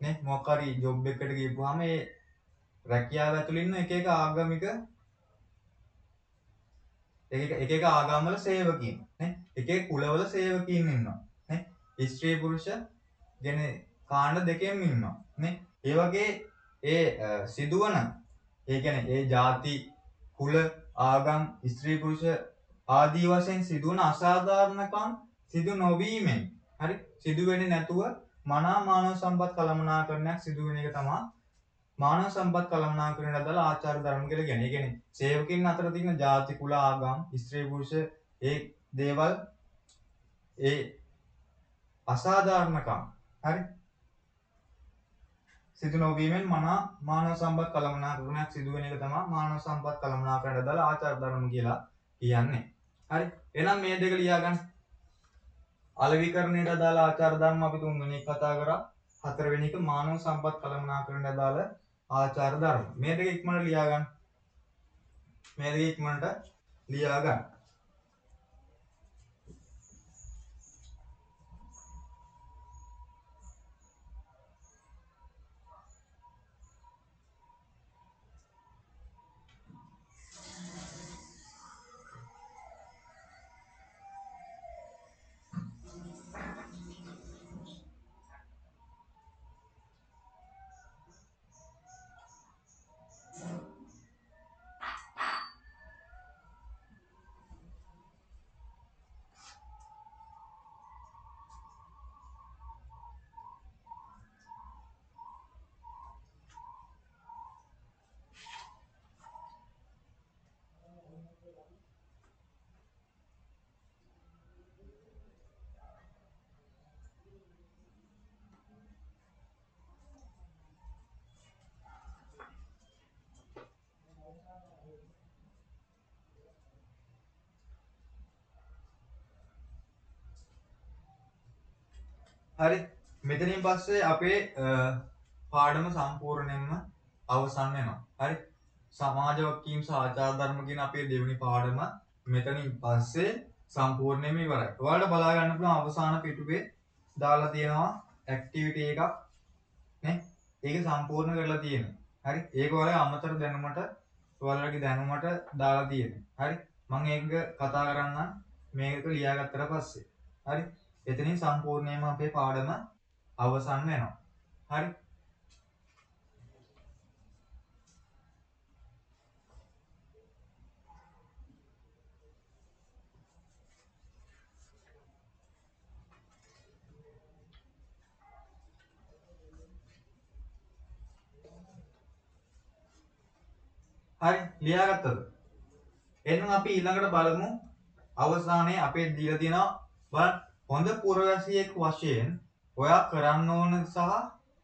නේ මොකක් හරි ජොබ් එකකට ගිහපුවාම ඒ රැකියාව ඇතුළේ ඉන්න එක එක ආගමික එක එක ආගම් වල සේවකයින් නේ එක එක කුලවල සේවකයින් ඉන්නවා නේ ස්ත්‍රී පුරුෂ කියන්නේ කාණ්ඩ දෙකෙන්ම ඉන්නවා නේ. ඒ වගේ ඒ සිදුවන ඒ කියන්නේ ඒ ජාති කුල ආගම් ස්ත්‍රී පුරුෂ ආදී වශයෙන් සිදුවන අසාධාරණකම් සිදු නොවීමෙන් හරි සිදු වෙන්නේ නැතුව මනා මානව සම්පත් කළමනාකරණයක් සිදු වෙන එක තමයි මානව සම්පත් කළමනාකරණයට අදාළ ආචාර ධර්ම කියලා කියන්නේ. ඒ කියන්නේ සේවකයින් අතර තියෙන ජාති කුල ආගම් ස්ත්‍රී පුරුෂ ඒ දේවල් ඒ අසාධාරණකම් හරි සිදු නොවීමෙන් මනා මානව සම්පත් කළමනාකරණයක් සිදු වෙන එක තමයි මානව සම්පත් කළමනාකරණයට අදාළ ආචාර ධර්ම කියලා කියන්නේ. හරි. එහෙනම් මේ දෙක ලියා ගන්න. අලෙවිකරණයට අදාළ ආචාර ධර්ම අපි තුන්වෙනි එක කතා කරා. හතරවෙනි එක මානව සම්පත් කළමනාකරණයට අදාළ ආචාර ධර්ම. මේ දෙක ඉක්මනට ලියා ගන්න. මේ දෙක ඉක්මනට ලියා ගන්න. හරි, මෙතනින් පස්සේ අපේ පාඩම සම්පූර්ණයෙන්ම අවසන් වෙනවා. හරි, සමාජ වගකීම් සහ ආචාර ධර්ම කියන අපේ දෙවෙනි පාඩම මෙතනින් පස්සේ සම්පූර්ණයෙන්ම ඉවරයි. ඔයාලට බලා ගන්න පුළුවන් අවසාන පිටුවේ දාලා තියෙනවා ඇක්ටිවිටි එකක් නේ. ඒක සම්පූර්ණ කරලා තියෙනවා. හරි, ඒක ඔයාලගේ අමතර දැනුමට ඔයාලගේ දැනුමට දාලා තියෙනවා. හරි, මම ඒක කතා කරන්නම් මේක ලියාගත්තට පස්සේ. හරි, එතනින් සම්පූර්ණයෙන්ම අපේ පාඩම අවසන් වෙනවා. හරි, හරි, ලියාගත්තද? එහෙනම් අපි ඊළඟට බලමු අවසානයේ අපේ දීලා තියෙනවා බලන්න. හොඳ පුරවැසියෙක් වශයෙන් ඔයා කරන්න ඕන සහ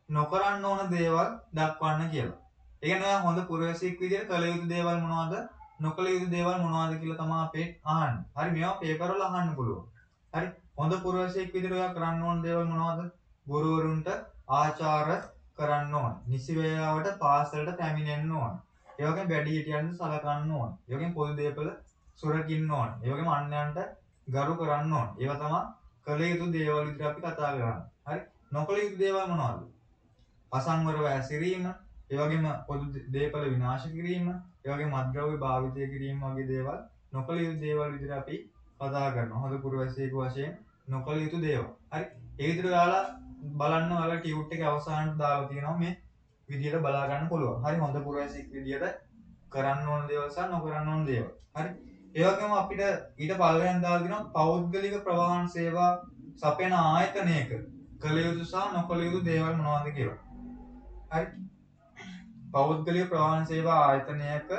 නොකරන්න ඕන දේවල් දක්වන්න කියලා. ඒ කියන්නේ ඔයා හොඳ පුරවැසියෙක් විදියට කළ යුතු දේවල් මොනවද, නොකළ යුතු දේවල් මොනවද කියලා තමයි අපේ අහන්නේ. හරි, මේවා පේපර් වල අහන්න පුළුවන්. හරි, හොඳ පුරවැසියෙක් විදියට ඔයා කරන්න ඕන දේවල් මොනවද? ගුරුවරුන්ට ආචාර කරන්න ඕන. නිසි වේලාවට පාසලට පැමිණෙන්න ඕන. ඒ වගේම වැඩිහිටියන්ට සලකන්න ඕන. ඒ වගේම පොදු දේපල සුරකින්න ඕන. ඒ වගේම අන්‍යයන්ට ගරු කරන්න ඕන. ඒවා තමයි කළ යුතු දේවල් විදිහට අපි කතා කරන්නේ. හරි, නොකළ යුතු දේවල් මොනවද? අසංවරව හැසිරීම, ඒ වගේම පොදු දේපල විනාශ කිරීම, ඒ වගේම මත්ද්‍රව්‍ය භාවිතය කිරීම වගේ දේවල් නොකළ යුතු දේවල් විදිහට අපි කතා කරනවා. හොඳ පුරවැසියෙකු වශයෙන් නොකළ යුතු දේවල්. හරි, ඒ විදිහට ඔයාලා බලන්න ඔයාලා ටියුට් එකේ අවසානට දාලා තියෙනවා මේ විදිහට බලා ගන්න පුළුවන්. හරි, හොඳ පුරවැසියෙක් විදිහට කරන්න ඕන දේවල් සහ නොකරන්න ඕන දේවල්. හරි, ඒ වගේම අපිට ඊට පල්ලෙහාන් දාලා තියෙනවා පෞද්ගලික ප්‍රවාහන සේවා සපයන ආයතනයක කළ යුතු සහ නොකළ යුතු දේවල් මොනවද කියලා. හරි, පෞද්ගලික ප්‍රවාහන සේවා ආයතනයක්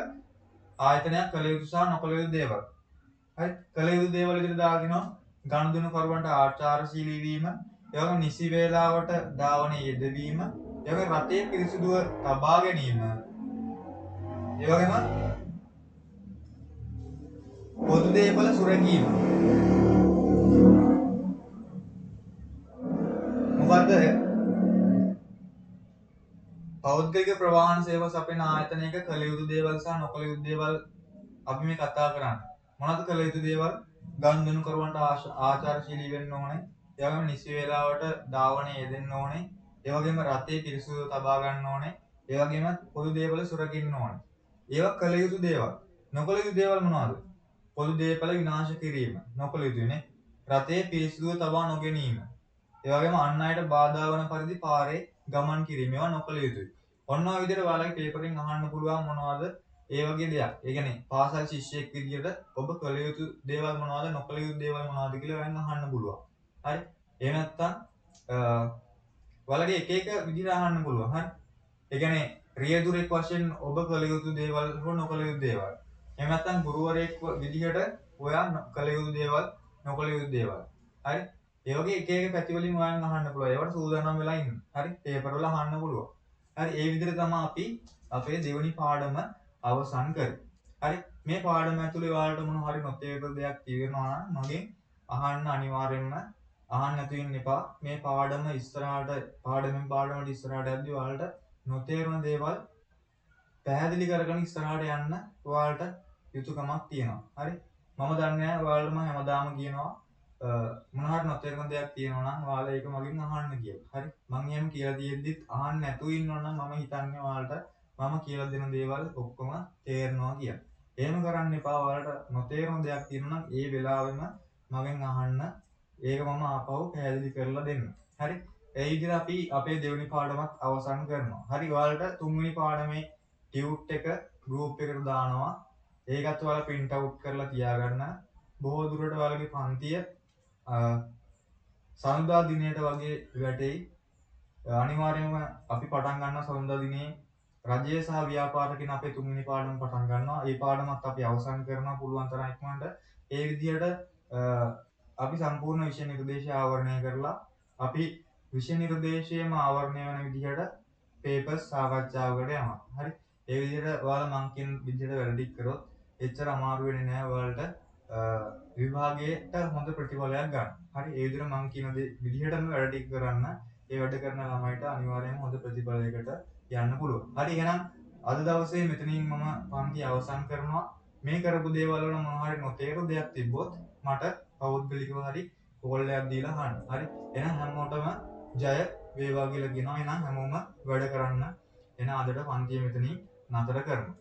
කළ යුතු සහ නොකළ යුතු දේවල්. හරි, කළ යුතු දේවල් විදිහට දාලා තියෙනවා ගනුදෙනුකරුවන්ට ආචාරශීලී වීම, ඒ වගේම නිසි වේලාවට ධාවනයේ යෙදවීම, ඒ වගේම රටේ පිරිසිදුව තබා ගැනීම, ඒ වගේම පොදු දේපල සුරැකීම. මොකද්ද? පෞද්ගලික ප්‍රවාහන සේවා සපයන ආයතනයක කළ යුතු දේවල් සහ නොකළ යුතු දේවල් අපි මේ කතා කරන්නේ. මොනවද කළ යුතු දේවල්? ගනුදෙනුකරුවන්ට ආචාරශීලී වෙන්න ඕනේ. ඒ වගේම නිසි වේලාවට ධාවනයේ යෙදෙන්න ඕනේ. ඒ වගේම රටේ පිරිසිදුව තබා ගන්න ඕනේ. ඒ වගේම පොදු දේපල සුරකින්න ඕනේ. ඒවා කළ යුතු දේවල්. නොකළ යුතු දේවල් මොනවද? පොදු දේපල විනාශ කිරීම නොකළ යුතුනේ. රටේ පිරිසිදුව තබා නොගැනීම. ඒ වගේම අන් අයට බාධා වන පරිදි පාරේ ගමන් කිරීම ඒවා නොකළ යුතුයි. ඔන්න ඔය විදිහට ඔයාලගේ පේපරෙන් අහන්න පුළුවන් මොනවද ඒ වගේ දෙයක්. ඒ කියන්නේ පාසල් ශිෂ්‍යයෙක් විදිහට ඔබ කළ යුතු දේවල් මොනවද නොකළ යුතු දේවල් මොනවද කියලා ඔයාලෙන් අහන්න පුළුවන්. හරි? එහෙම නැත්නම් ඔයාලගේ එක එක විදිහට අහන්න පුළුවන්. හරි? ඒ කියන්නේ රියදුරෙක් වශයෙන් ඔබ කළ යුතු දේවල් හෝ නොකළ යුතු දේවල්. එහෙම නැත්නම් ගුරුවරයෙක් විදිහට ඔයා කළ යුතු දේවල් නොකළ යුතු දේවල්. හරි? ඒ වගේ එක එක පැති වලින් ඔයාලෙන් අහන්න පුළුවන්. ඒවට සූදානම් වෙලා ඉන්න. හරි? පේපර් වල අහන්න පුළුවන්. හරි? ඒ විදිහට තමයි අපි අපේ දෙවෙනි පාඩම අවසන් කරේ. හරි? මේ පාඩම ඇතුලේ ඔයාලට මොන හරි නොතේරෙන දෙයක් තියෙනවා නම් මගෙන් අහන්න අනිවාර්යෙන්ම අහන්න නැතු වෙන්න එපා. මේ පාඩම ඉස්සරහට පාඩමෙන් පාඩමට ඉස්සරහට යද්දි ඔයාලට නොතේරුණ දේවල් පැහැදිලි කරගෙන ඉස්සරහට යන්න ඔයාලට යුතුයකමක් තියෙනවා. හරි? මම දන්නේ නැහැ, ඔයාලට මම හැමදාම කියනවා මොන හරි නොතේරෙන දෙයක් තියෙනවා නම් ඔයාලා ඒක මගෙන් අහන්න කියලා. හරි? මං එහෙම කියලා තියෙද්දිත් අහන්න නැතුව ඉන්නවා නම් මම හිතන්නේ ඔයාලට මම කියලා දෙන දේවල් ඔක්කොම තේරෙනවා කියලා. එහෙම කරන්න එපා. ඔයාලට නොතේරෙන දෙයක් තියෙනවා නම් ඒ වෙලාවෙම මගෙන් අහන්න. ඒක මම ආපහු පැහැදිලි කරලා දෙන්න. හරි? ඒ විදිහට අපි අපේ දෙවෙනි පාඩමත් අවසන් කරනවා. හරි, ඔයාලට තුන්වෙනි පාඩමේ ටියුට් එක ගෲප් එකට දානවා. ඒකත් ඔයාලා ප්‍රින්ට් අවුට් කරලා තියාගන්න. බොහෝ දුරට ඔයාලගේ පන්තිය සඳුදා දිනයට වගේ වැටෙයි. අනිවාර්යයෙන්ම අපි පටන් ගන්නවා සඳුදා දිනේ රජය සහ ව්‍යාපාර කියන අපේ තුන්වෙනි පාඩම පටන් ගන්නවා. ඒ පාඩමත් අපි අවසන් කරනවා පුළුවන් තරම් ඉක්මනට. ඒ විදිහට අපි සම්පූර්ණ විෂය නිර්දේශය ආවරණය කරලා අපි විෂය නිර්දේශයේම ආවරණය වෙන විදිහට පේපර්ස් සාකච්ඡාවකට යනවා. හරි. ඒ විදිහට ඔයාලා මං කියන විදිහට වැඩ ටික කරොත් එච්චර අමාරු වෙන්නේ නෑ ඔයාලට විභාගයට හොඳ ප්‍රතිඵලයක් ගන්න. හරි. ඒ විදිහට මං කියන විදිහටම වැඩ ටික කරන්න. ඒ වැඩ කරන ළමයිට අනිවාර්යයෙන්ම හොඳ ප්‍රතිඵලයකට යන්න පුළුවන්. හරි, එහෙනම් අද දවසේ මෙතනින් මම පන්ති අවසන් කරනවා. මේ කරපු දේවල් වල මොන හරි නොතේරුණු දෙයක් තිබ්බොත් මට පෞද්ගලිකව හරි කෝල් එකක් දීලා අහන්න. හරි. එහෙනම් හැමෝටම ජය වේවා කියලා කියනවා. එහෙනම් හැමෝම වැඩ කරන්න. එහෙනම් අදට පන්තිය මෙතනින් නතර කරමු.